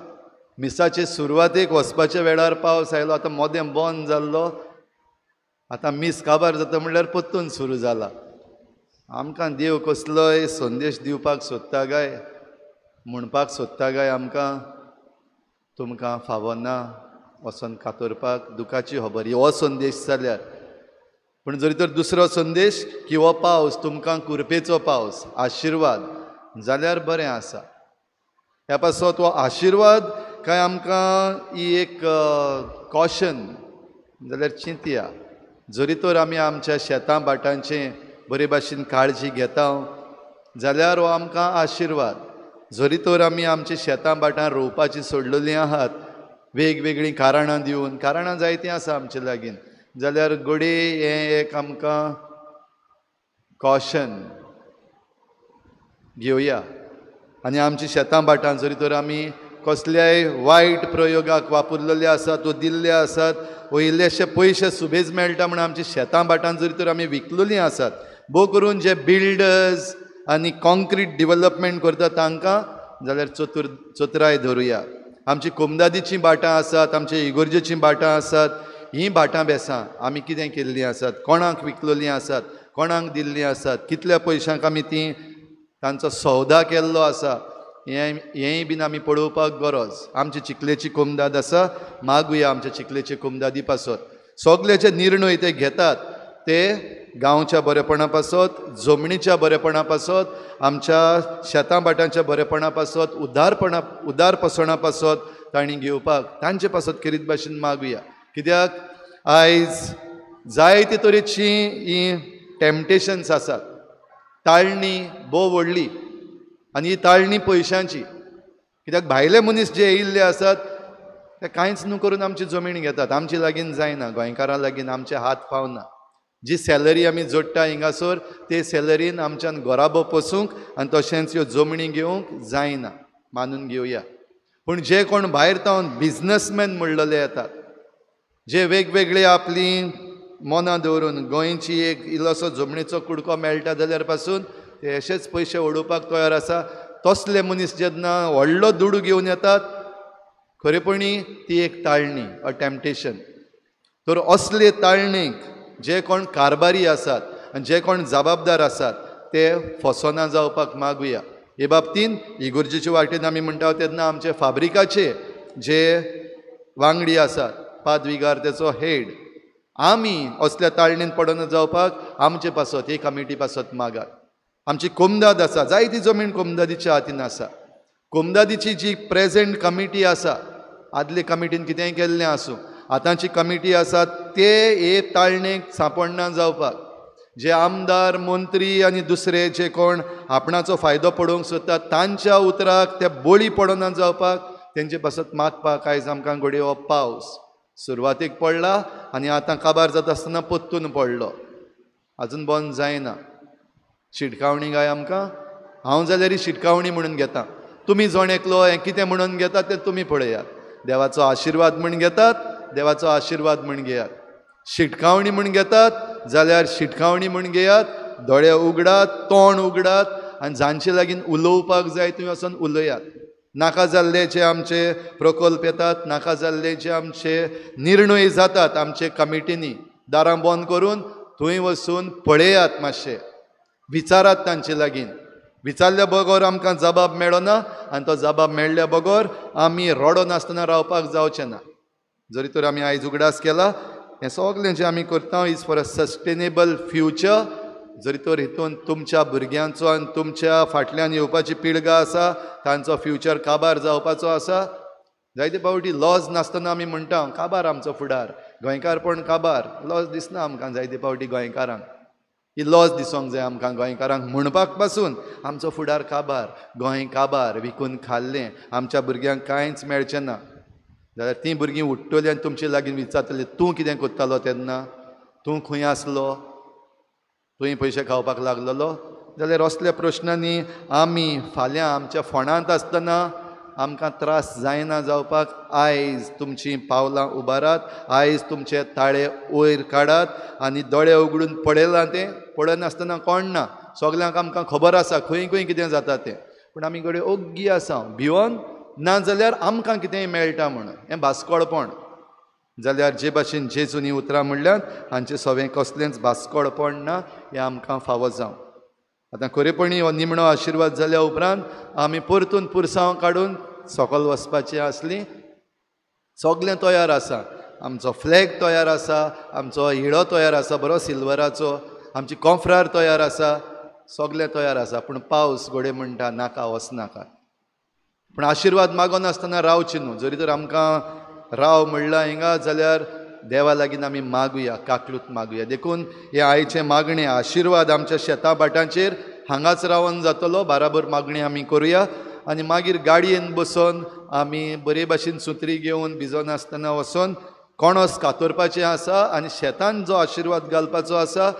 मिसाचे सुरवातेक वचपाच्या वेळार पावस आयलो, आतां मोदें बंद जाल्लो, आतां मीस काबार जाता म्हणल्यार परतून सुरू जाला. आमकां देव कसलोय संदेश दिवपाक सोदता काय, म्हणपाक सोदता काय आमकां, तुमकां फावो ना वचोन कातरपाक, दुखाची खबर हो संदेश जाल्यार. पूण जरी तर दुसरो संदेश की हो पावस तुमकां कुरपेचो पावस, आशिर्वाद जाल्यार बरें आसा. ह्या पासत हो आशिर्वाद काय आमकां ही एक कॉशन जाल्यार चिंतया. जरी तर आमी आमच्या शेतां भाटांचें बरे भाशेन काळजी घेता जाल्यार हो आमकां आशिर्वाद. जरी तर आमी आमच्या शेतां भाटां रोवपाची सोडलेलीं आहात वेगवेगळीं कारणां दिवन, कारणां जायतीं आसा आमचे लागीं, जाल्यार घडये हें एक आमकां कॉशन घेवया. आनी आमची शेतां भाटां जरी तर आमी कसल्याय वायट प्रयोगाक वापरलेले आसात वो दिल्ले आसात वो इल्लेशे पयशे सुबेज मेळटा म्हूण आमची शेतां भाटां जरी तर आमी विकलेलीं आसात, भोव करून जे बिल्डर्स आनी कॉन्क्रीट डिवलपमेंट करता तांकां जाल्यार चतुराय धरुया. आमची कोमदादीचीं भाटां आसात, आमचे इगोर्जेचीं भाटां आसात, हीं भाटां बेसां आमी कितें केल्लीं आसात, कोणाक विकलोलीं आसात, कोणाक दिल्लीं आसात, कितल्या पयशांक आमी तीं तांचो सौदा केल्लो आसा, हेंय बीन आमी पळोवपाक गरज. आमची चिखलेची कोमदाद आसा, मागुया आमच्या चिखलेचे कोमदादी पासत. सगळे जे निर्णय ते घेतात ते गांवच्या बरेपणा पासत, जमनीच्या बरेपणा पासत, आमच्या शेतां भाटांच्या बरेपणा पासत, उदारपसणा पासत तांणी घेवपाक तांचे पासत खेरीत भाशेन मागुया. कित्याक आयज जायते तरेची हीं टेम्पटेशन्स आसात. ताळणी भोव व्हडली आनी ही ताळणी पयशांची. कित्याक भायले मनीस जे येयल्ले आसात ते कांयच न्हू करून आमची जमीन घेतात. आमची लागीं जायना, गोंयकारां लागीं आमचे हात पावना. जी सॅलरी आमी जोडटा हिंगासर ते सॅलरीन आमच्यान घराबो पोसूंक आनी तशेंच ह्यो जमणी घेवंक जायना, मानून घेवया. पूण जे कोण भायर तावन बिजनसमॅन म्हणलेले येतात, जे वेगवेगळे आपली मनां दवरून गोंयची एक इल्लोसो जमनीचो कुडको मेळटा जाल्यार पासून ते अशेच पयशे उडोवपाक तयार आसा, तसले मनीस जेन्ना व्हडलो दुडू घेवन येतात, खरेपणी ती एक ताळणी, अ टेम्पटेशन. तर असले ताळणीक जे कोण कारभारी आसात आनी जे कोण जबाबदार आसात ते फसोना जावपाक मागुया. हे बाबतीन इगोर्जेचे वाटेन आमी म्हणटा तेन्ना आमचे फाब्रिकाचे जे वांगडी आसात, पादविगार तेचो हेड, आमी असल्या ताळणीन पडना जावपाक आमचे पासत हे कमिटी पासत मागात. आमची कोमदाद आसा, जायती जमीन कोमदादीच्या हातीन आसा. कोमदादीची जी प्रेजेंट कमिटी आसा, आदले कमिटीन कितेंय केल्लें आसूं, आतांची कमिटी आसा ते हे ताळणेक सांपडना जावपाक जे आमदार, मंत्री आनी दुसरे जे कोण आपणाचो फायदो पडोवंक सोदतात तांच्या उतराक ते बळी पडना जावपाक तेंचे पासत मागपाक आयज आमकां घडये हो पावस सुरवातेक पडला आनी आतां काबार जाता आसतना परतून पडलो, आजून बंद जायना. शिटकावणी काय आमकां? हांव जाल्यार ही शिटकावणी म्हणून घेता, तुमी जण एकलो हें कितें म्हणून घेता तें तुमी पळयात. देवाचो आशिर्वाद म्हण घेतात, देवाचो आशिर्वाद म्हण घेयात. शिटकावणी म्हण घेतात जाल्यार शिटकावणी म्हण घेयात. दोळे उगडात, तोंड उगडात आनी जांचे लागीं उलोवपाक जाय थंय वचून उलयात. नाका जाल्ले जे आमचे प्रकल्प येतात, नाका जाल्ले जे आमचे निर्णय जातात आमचे कमिटींनी, दारां बंद करून थंय वचून पळयात, मातशें विचारात तांचे लागीं. विचारल्या बगर आमकां जबाब मेळना आनी तो जबाब मेळ्ळ्या बगर आमी रडो नासतना रावपाक जावचें ना. जरी तर आमी आयज उगडास केला, हें सगळें जें आमी करता is for a sustainable future. जरी तर हितून तुमच्या भुरग्यांचो आनी तुमच्या फाटल्यान येवपाची पिळगा आसा तांचो फ्युचर काबार जावपाचो आसा. जायते फावटी लॉज नासतना आमी म्हणटा काबार आमचो फुडार, गोंयकारपण काबार, लॉज दिसना आमकां जायते फावटी गोंयकारांक. ही लॉज दिसोंक जाय आमकां गोंयकारांक म्हणपाक पासून आमचो फुडार काबार, गोंय काबार, विकून खाल्लें, आमच्या भुरग्यांक कांयच मेळचें ना. जाल्यार तीं भुरगीं उठ्ठलीं आनी तुमचे लागीं विचारतलीं, तूं कितें करतालो तेन्ना, तूं खंय आसलो, तुवें पयशे खावपाक लागलेलो. जाल्यार असल्या प्रश्नांनी आमी फाल्यां आमच्या फोंडांत आसतना आमकां त्रास जायना जावपाक आयज तुमचीं पावलां उबारात, आयज तुमचे ताळे वयर काडात आनी दोळे उगडून पळयलां तें पळयनासतना कोण ना, सगल्यांक आमकां खबर आसा खंय खंय कितें जाता तें, पूण आमी घडये ओग्गी आसा भिवन, ना जाल्यार आमकां कितेंय मेळटा म्हणून हें भास्कोळपण. जाल्यार जे भाशेन जेजूनी उतरां म्हणल्यार हांचें सवें कसलेंच भास्कोळपण ना, हें आमकां फावो जावं. आतां खरेपणी हो निमणो आशिर्वाद जाल्या उपरांत आमी परतून पुरसांव काडून सकल वचपाचीं आसलीं. सगळें तयार आसा, आमचो फ्लॅग तयार आसा, आमचो हिळो तयार आसा बरो सिल्वराचो, आमची कोंफ्रार तयार आसा, सगळें तयार आसा, पूण पावस घडये म्हणटा नाका, वचनाका. पूण आशिर्वाद मागोनासतना रावचें न्हू. जरी तर आमकां राव म्हणलां हिंगा जाल्यार देवा लागीं आमी मागुया, काकलूत मागुया. देखून हें आयचें मागणें आशिर्वाद आमच्या शेतां भाटांचेर हांगाच रावन जातलो. बाराबर मागणी आमी करुया आनी मागीर गाडयेन बसोन आमी बरे भाशेन सुत्री घेवन भिजनासतना वचोन कोणस कातरपाचें आसा आनी शेतान जो आशिर्वाद घालपाचो आसा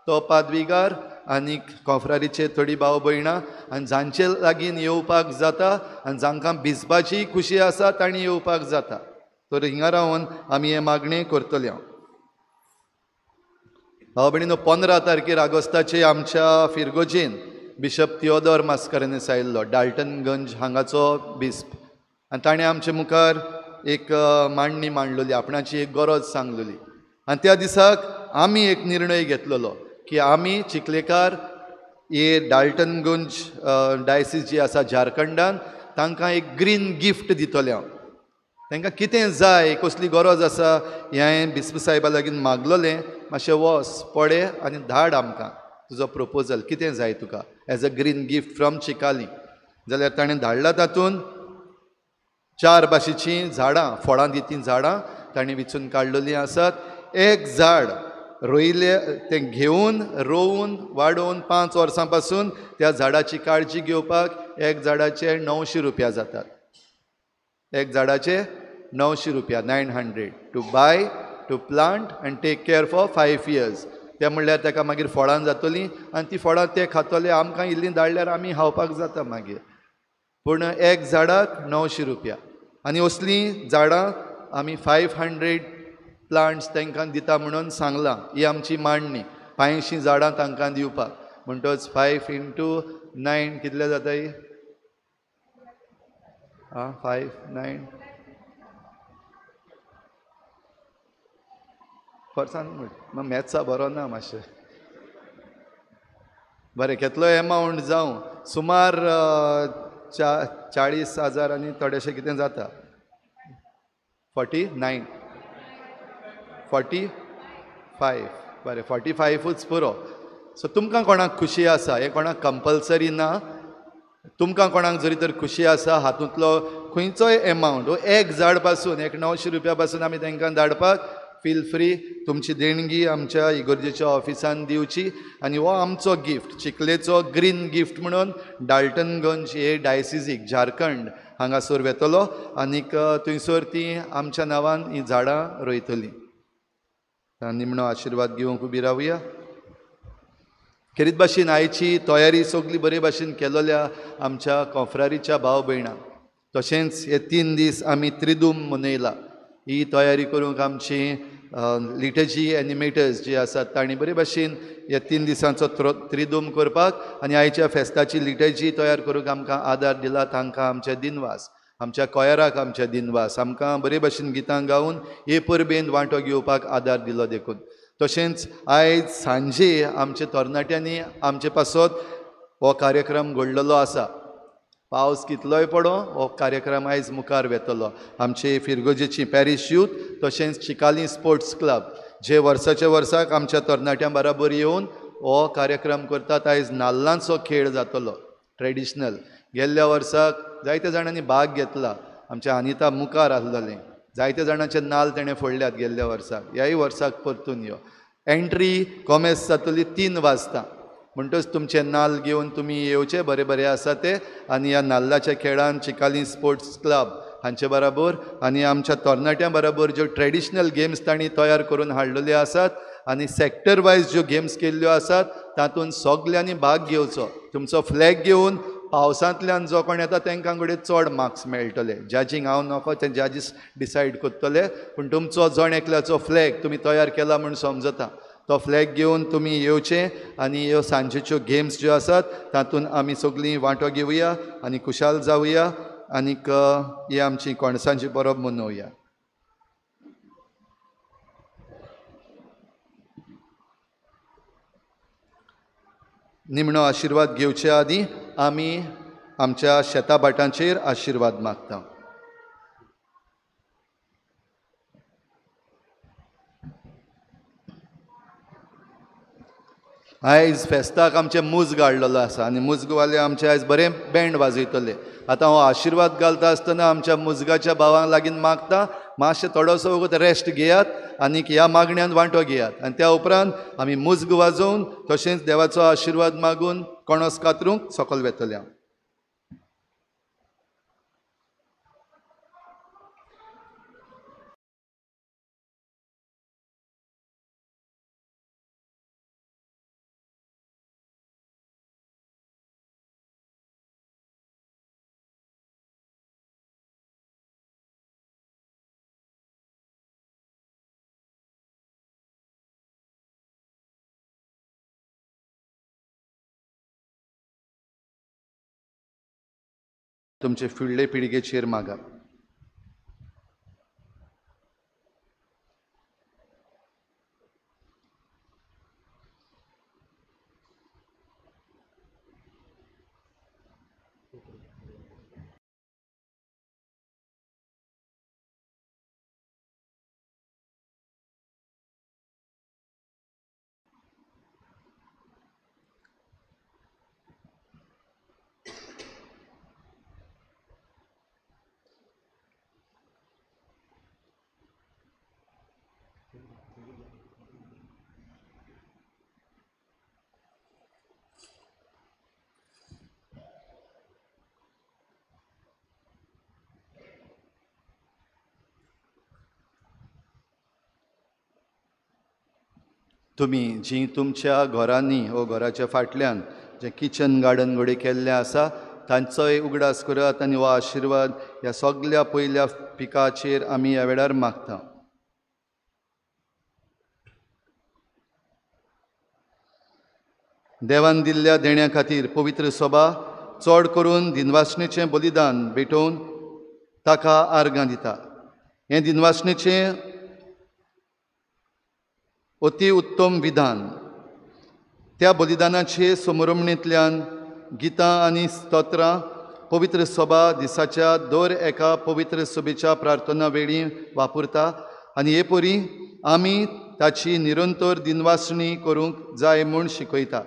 तो पादविगार आनी कोंफ्रारीचे थोडी भाव भयणां आनी जांचे लागीं येवपाक जाता आनी जांकां भिजपाची खुशी आसा तांणी येवपाक जाता. तर हिंगा रावन आमी हें मागणें करतले. भाव भयणीनो, 15 तारखेर ऑगस्टाचे आमच्या फिरगोजेन बिशप थियोदोर मास्कारेन्हस आयिल्लो, डाल्टनगंज हांगाचो बिस्प, आनी ताणें आमचे मुखार एक मांडणी मांडलेली, आपणाची एक गरज सांगलेली. आनी त्या दिसाक आमी एक निर्णय घेतलेलो की आमी चिखलेकार हे डाल्टनगंज डायसीस जी आसा झारखंडान तांकां एक ग्रीन गिफ्ट दितले. हांव तांकां कितें जाय, कसली गरज आसा हें हांवें बिस्प साहेबा लागीं मागलोलें, मातशें वच पळय आनी धाड आमकां तुजो प्रपोजल कितें जाय तुका as a green gift from Chicalim. जाल्यार ताणें धाडला तातूंत 4 भाशेचीं झाडां, फळां दितीं झाडां ताणें विचून काडलेलीं आसात. एक झाड रोयले तें घेवन रोवन वाडोवन 5 वर्सां पासून त्या झाडाची काळजी घेवपाक एक झाडाचे 900 रुपया जातात. एक झाडाचे 900 रुपया, 900 to buy, to plant and take care for 5 years. ते म्हणल्यार ताका मागीर फळां जातलीं आनी ती फळां ते खातले, आमकां इल्लीं धाडल्यार आमी खावपाक जाता मागीर. पूण एक झाडाक 900 रुपया आनी असलीं झाडां आमी 500 प्लांट्स तांकां दिता म्हणून सांगलां. ही आमची मांडणी, 500 झाडां तांकां दिवपाक. म्हणटच 5 × 9 कितले जाता? आं, 5 9 परसान म्हण मॅथ्सा बरो ना मातशें. बरें, केतलो एमावंट जावं, सुमार 40,000 आनी थोडेशें कितें जाता. 49 45, बरें 45ूच पुरो. सो तुमकां कोणाक खुशी आसा, हें कोणाक कंपल्सरी ना, तुमकां कोणाक जरी तर खुशी आसा हातूंतलो खंयचोय एमावंट, एक झाड पासून एक 900 रुपया पासून आमी तांकां धाडपाक फील फ्री. तुमची देणगी आमच्या इगर्जेच्या ऑफिसान दिवची आनी हो आमचो गिफ्ट, चिखलेचो ग्रीन गिफ्ट म्हणून डाल्टनगंज हे डायसिजीक झारखंड हांगासर वेतलो आनीक थंयसर ती आमच्या नांवान ही झाडां रोयतलीं. निमणो आशिर्वाद घेवंक उबी रावया. खेरीत भाशेन आयची तयारी सगळी बरे भाशेन केलोल्या आमच्या कोंफ्रारीच्या भाव भयणांक, तशेंच हे 3 दीस आमी त्रिदूम मनयला. ही तयारी करूंक आमची लिटर्जी एनिमेटर्स जे आसात तांणी बरे भाशेन ह्या 3 दिसांचो त्रिदूम करपाक आनी आयच्या फेस्ताची लिटर्जी तयार करूंक आमकां आदार दिला, तांकां आमचे दिनवास, आमच्या कोयराक आमचे दिनवास, आमकां बरे भाशेन गितां गावन हे परबेन वांटो घेवपाक आदार दिलो देखून. तशेंच आयज सांजे आमच्या तरणाट्यांनी आमचे पासत हो कार्यक्रम घडलेलो आसा. पावस कितलोय पडो हो कार्यक्रम आयज मुखार वेतलो. आमचे फिरगोजेची पॅरीश यूथ तशेंच चिकाली स्पोर्ट्स क्लब जे वर्साच्या वर्साक आमच्या तरणाट्यां बराबर येवन हो कार्यक्रम करतात. आयज नाल्लांचो खेळ जातलो ट्रेडिशनल. गेल्ल्या वर्साक जायत्या जाणांनी भाग घेतला. आमच्या अनिता मुखार आसलेलें, जायत्या जाणांचे नाल तेणें फोडल्यात गेल्ल्या वर्साक. ह्याय वर्साक परतून यो. एंट्री कॉमेस जातली 3 वाजता, म्हणटच तुमचे नाल घेवन तुमी येवचे, बरे बरे आसा ते. आनी ह्या नाल्लाच्या खेळान चिकाली स्पोर्ट्स क्लब हांचे बराबर आनी आमच्या तरणाट्यां बराबर ज्यो ट्रेडिशनल गेम्स तांणी तयार करून हाडलेल्यो आसात आनी सॅक्टर वायज ज्यो गेम्स केल्ल्यो आसात तातूंत सगल्यांनी भाग घेवचो. तुमचो फ्लॅग घेवन पावसांतल्यान जो कोण येता तांकां कडेन चड मार्क्स मेळटले. जजींग हांव नको, ते जजीस डिसायड करतले, पूण तुमचो जण एकल्याचो फ्लॅग तुमी तयार केला म्हूण समजता, तो फ्लॅग घेवन तुमी येवचे आनी ह्यो सांजेच्यो गेम्स ज्यो आसात तातूंत आमी सगळीं वांटो घेवया आनी खुशाल जावया आनीक ही आमची कोणसांची परब मनोवया. निमणो आशिर्वाद घेवचे आदीं आमी आमच्या शेता भाटांचेर आशिर्वाद मागता. आयज फेस्ताक आमचें मुज्ग हाडलेलो आसा आनी मुज्गवाले आमचे आयज बरें बँड वाजयतले. आतां हो आशिर्वाद घालता आसतना आमच्या मुजगाच्या भावांक लागीं मागता मातशें थोडोसो वगत रेस्ट घेयात आनीक ह्या मागण्यान वांटो घेयात आनी त्या उपरांत आमी मुज्ग वाजोवन तशेंच देवाचो आशिर्वाद मागून कणस कातरूंक सकयल वेतले. तुमचे फुडले पिळगेचेर मागात. तुमी जी तुमच्या घरांनी वो घराच्या फाटल्यान जें किचन गार्डन घडये केल्लें आसा तांचोय उगडास करात आनी हो आशिर्वाद ह्या सगल्या पयल्या पिकाचेर आमी ह्या वेळार मागता. देवान दिल्ल्या देण्या खातीर पवित्र सभा चड करून दिनवासणेचें बलिदान भेटोवन ताका आर्गां दिता. हें दिनवासणेचें अति उत्तम विधान. त्या बलिदानाचे समरमणेंतल्यान गितां आनी स्तोत्रां पवित्र सभा दिसाच्या दर एका पवित्र सभेच्या प्रार्थना वेळी वापरता आनी हे परी आमी ताची निरंतर दिनवासणी करूंक जाय म्हूण शिकयता.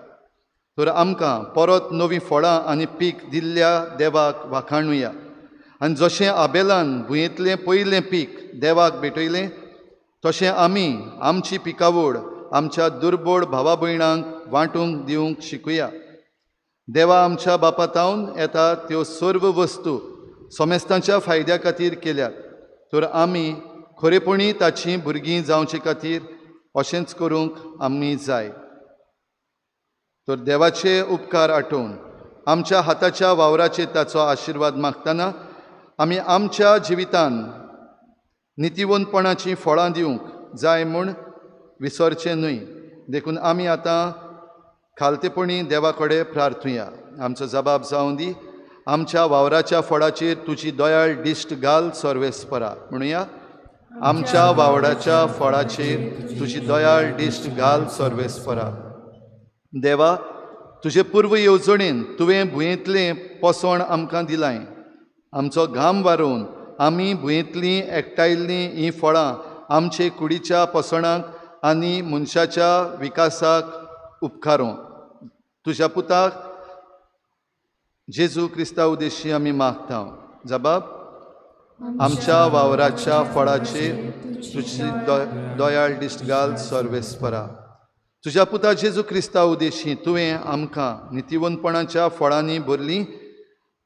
तर आमकां परत नवीं फळां आनी पीक दिल्ल्या देवाक वाखाणुया आनी जशें आबेलान भुंयेंतलें पयलें पीक देवाक भेटयलें तशें आमी आमची पिकावड आमच्या दुर्बळ भावा भयणांक वांटूंक दिवंक शिकुया. देवा आमच्या बापातावन येता त्यो सर्व वस्तू समेस्तांच्या फायद्या खातीर केल्यात, तर आमी खरेपणी ताचीं भुरगीं जावचे खातीर अशेंच करूंक आमी जाय. तर देवाचे उपकार आठोवन आमच्या हाताच्या वावराचेर ताचो आशिर्वाद मागतना आमी आमच्या जिवितान नितीवंतपणाचीं फळां दिवंक जाय म्हूण विसरचें न्हय. देखून आमी आतां खालतेपणी देवा कडेन प्रार्थुया. आमचो जबाब जावं दी, आमच्या वावराच्या फळाचेर तुजी दयाळ दिश्ट घाल सर्वेस्परा. म्हणुया, आमच्या वावराच्या फळाचेर तुजी दयाळ दिश्ट घाल सर्वेस्परा. देवा, तुजे पूर्व येवजणेन तुवें भुंयेंतलें पोसवण आमकां दिलाय. आमचो घाम वारोवन आमी भुंयेंतलीं एकठांयल्लीं हीं फळां आमचे कुडीच्या पोसणाक आनी मनशाच्या विकासाक उपकारो. तुज्या पुताक जेजू क्रिस्ता उद्देशी आमी मागता. जबाब, आमच्या वावराच्या फळाचेर तुजी दयाळ दिश्ट घाल सर्वेस्परा. तुज्या पुता जेजू क्रिस्ता उद्देशी तुवें आमकां नितीवंतपणाच्या फळांनी भरली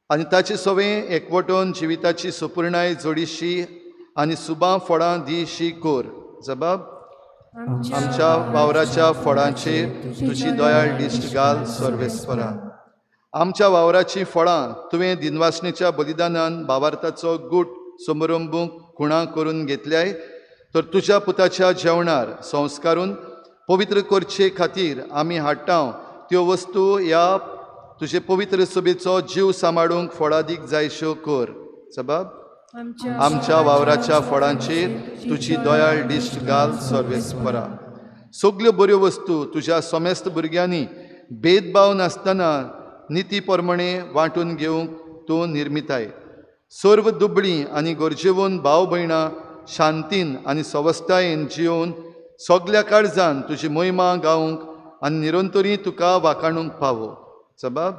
आनी ताचे सवें एकवटून जिविताची सुपूर्णाय जोडीशी आनी सुबां फळां दिशी कोर. जबाब, आमच्या वावराच्या फळांचेर तुजी दयाळ दिश्ट घाल सर्वेस्परा. आमच्या वावराचीं फळां तुवें दिनवासणेच्या बलिदानान भावार्थाचो गूट समरंबूंक खुणा करून घेतल्याय, तर तुज्या पुताच्या जेवणार संस्कारून पवित्र करचे खातीर आमी हाडटा त्यो वस्तू ह्या तुजे पवित्र सभेचो जीव सांबाळूंक फळादीक जायश्यो कर. जबाब, आमच्या वावराच्या फळांचेर तुजी दयाळ दिश्ट घाल सर्वेस्परा. सगल्यो बऱ्यो वस्तू तुज्या समेस्त भुरग्यांनी भेदभाव नासतना निती प्रमाणे वांटून घेवंक तूं निर्मिताय. सर्व दुबळीं आनी गरजेवन भाव भयणां शांतीन आनी सवस्तायेन जियोवन सगल्या काळजान तुजी महिमा गावंक आनी निरंतरी तुका वाखाणूंक पावो. जबाब,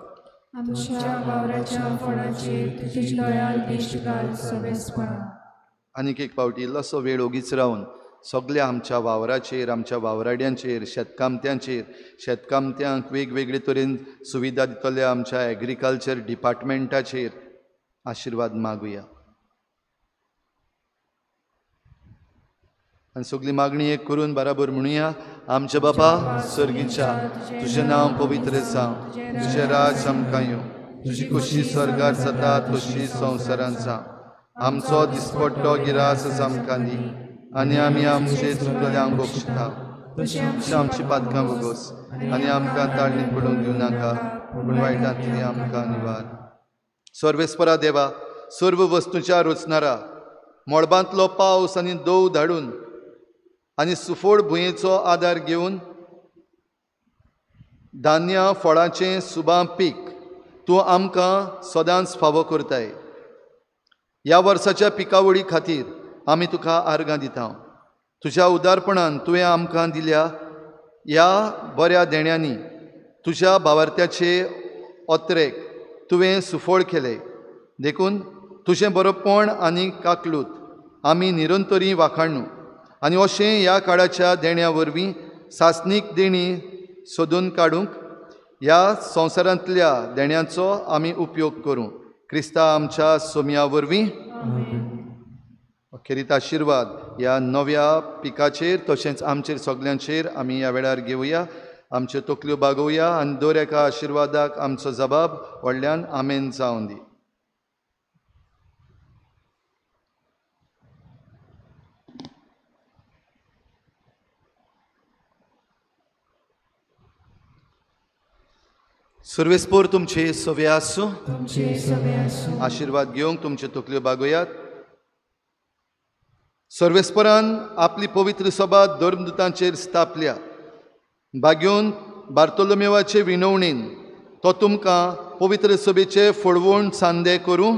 आमच्या वावराच्या फळाचेर तुजी दयाळ दिश्ट घाल सर्वेस्परा. आनीक एक फावटी इल्लोसो वेळ ओगीच रावन सगल्या आमच्या वावराचेर, आमच्या वावराड्यांचेर, शेतकामत्यांचेर, शेतकामत्यांक वेगवेगळे तरेन सुविधा दितल्या आमच्या एग्रीकल्चर डिपार्टमेंटाचेर आशिर्वाद मागुया. आनी सगली मागणी एक करून बराबर म्हणुया. आमच्या बापा सर्गीच्या, तुजें नांव पवित्र जावं, तुजें राज आमकां येवं, तुजी खोशी स्वर्गार जाता तशी संवसारांत जावं. आमचो दिसपट्टो गिरास आमकां दी आनी आमी आमचे चुकल्यांक बक्षिता तशें आमची पातकां भोगोस आनी आमकां ताळणीत पडूंक दिवं नाका, पूण वायटांतली आमकां निवार. सर्वेस्परा देवा, सर्व वस्तूंच्या रचणारा, मळबांतलो पावस आनी दव धाडून आनी सुफोड भुंयेचो आदार घेवन धान्या फळाचें सुबां पीक तूं आमकां सदांच फावो करताय. ह्या वर्साच्या पिकावळी खातीर आमी तुका आर्गां दिता. तुज्या उदारपणान तुवें आमकां दिल्या ह्या बऱ्या देण्यांनी तुज्या भावार्थ्याचे ओत्रेक तुवें सुफळ केलें. देखून तुजें बरोपण आनी काकलूत आमी निरंतरी वाखाणू आनी अशें ह्या काळाच्या देण्या वरवीं सासणीक देणी सोदून काडूंक ह्या संवसारांतल्या देण्याचो आमी उपयोग करूं. क्रिस्ता आमच्या सोम्या वरवीं. अखेरीत आशिर्वाद ह्या नव्या पिकाचेर तशेंच आमचेर सगल्यांचेर आमी ह्या वेळार घेवया. आमच्यो तकल्यो बागोवया आनी दर एका आशिर्वादाक आमचो जबाब व्हडल्यान आमेन जावन दी. सर्वेस्पोर तुमचे सवे आसूं. आशिर्वाद घेवंक तुमच्यो तकल्यो बागोयात. सर्वेस्परान आपली पवित्र सभा धर्मदूतांचेर स्थापल्या. भाग्योन बार्तोलोमेवाचे विनवणीन तो तुमकां पवित्र सभेचे फळवण सांदे करूं.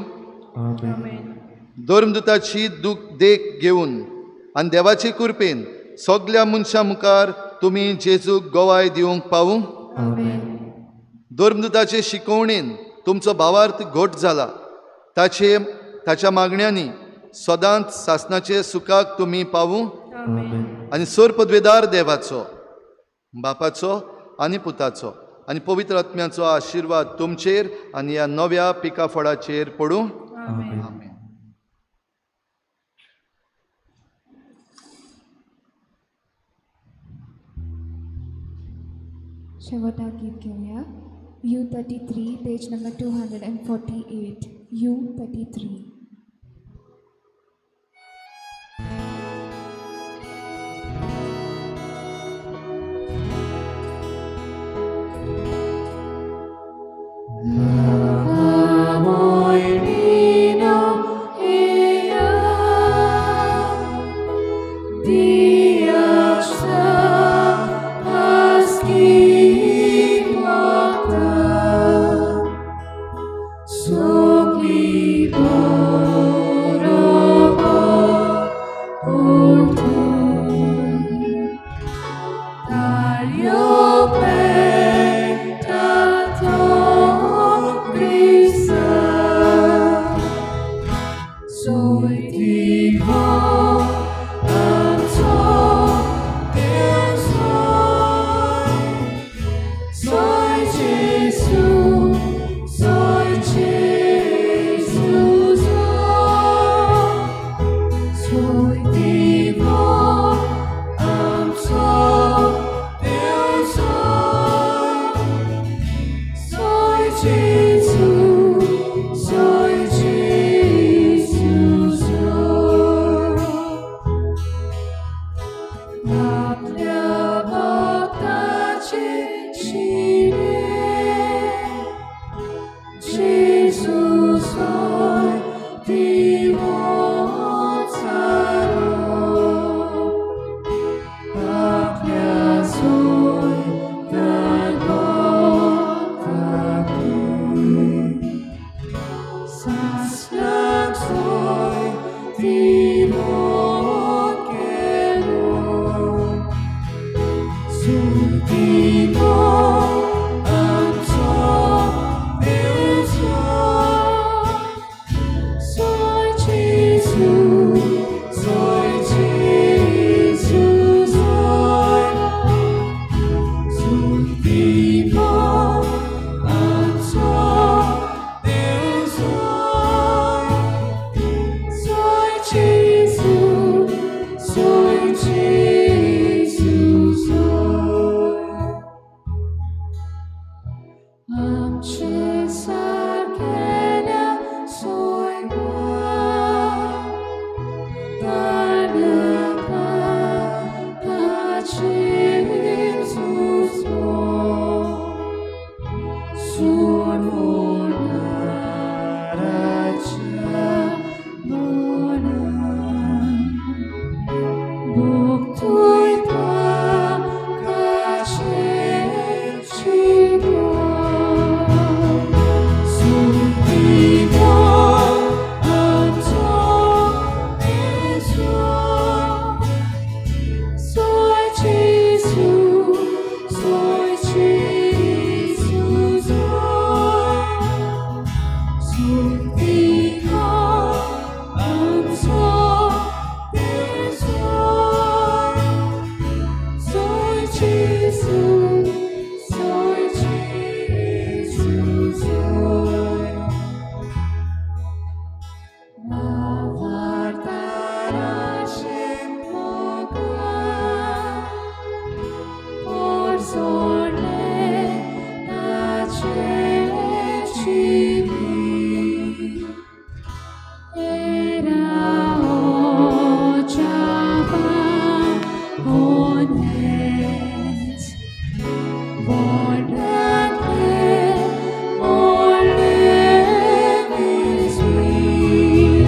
धर्मदूताची देख घेवन आनी देवाचे कृपेन सगल्या मनशां मुखार तुमी जेजूक गवाय दिवंक पावूं. धर्मदूताचे शिकवणेन तुमचो भावार्थ घट जाला. ताच्या मागण्यांनी सदांच सासणाचे सुखाक तुमी पावूं. आनी सर पदवेदार देवाचो, बापाचो आनी पुताचो आनी पवित्र आत्म्याचो आशिर्वाद तुमचेर आनी ह्या नव्या पिका फळाचेर पडूं. आमेन. शेवटा गीत घेवया. U33, page number 248. U33. Jesus,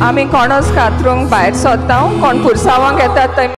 आमी कोणूच कातरूंक भायर सोदता, कोण पुरसावांक येतात थंय.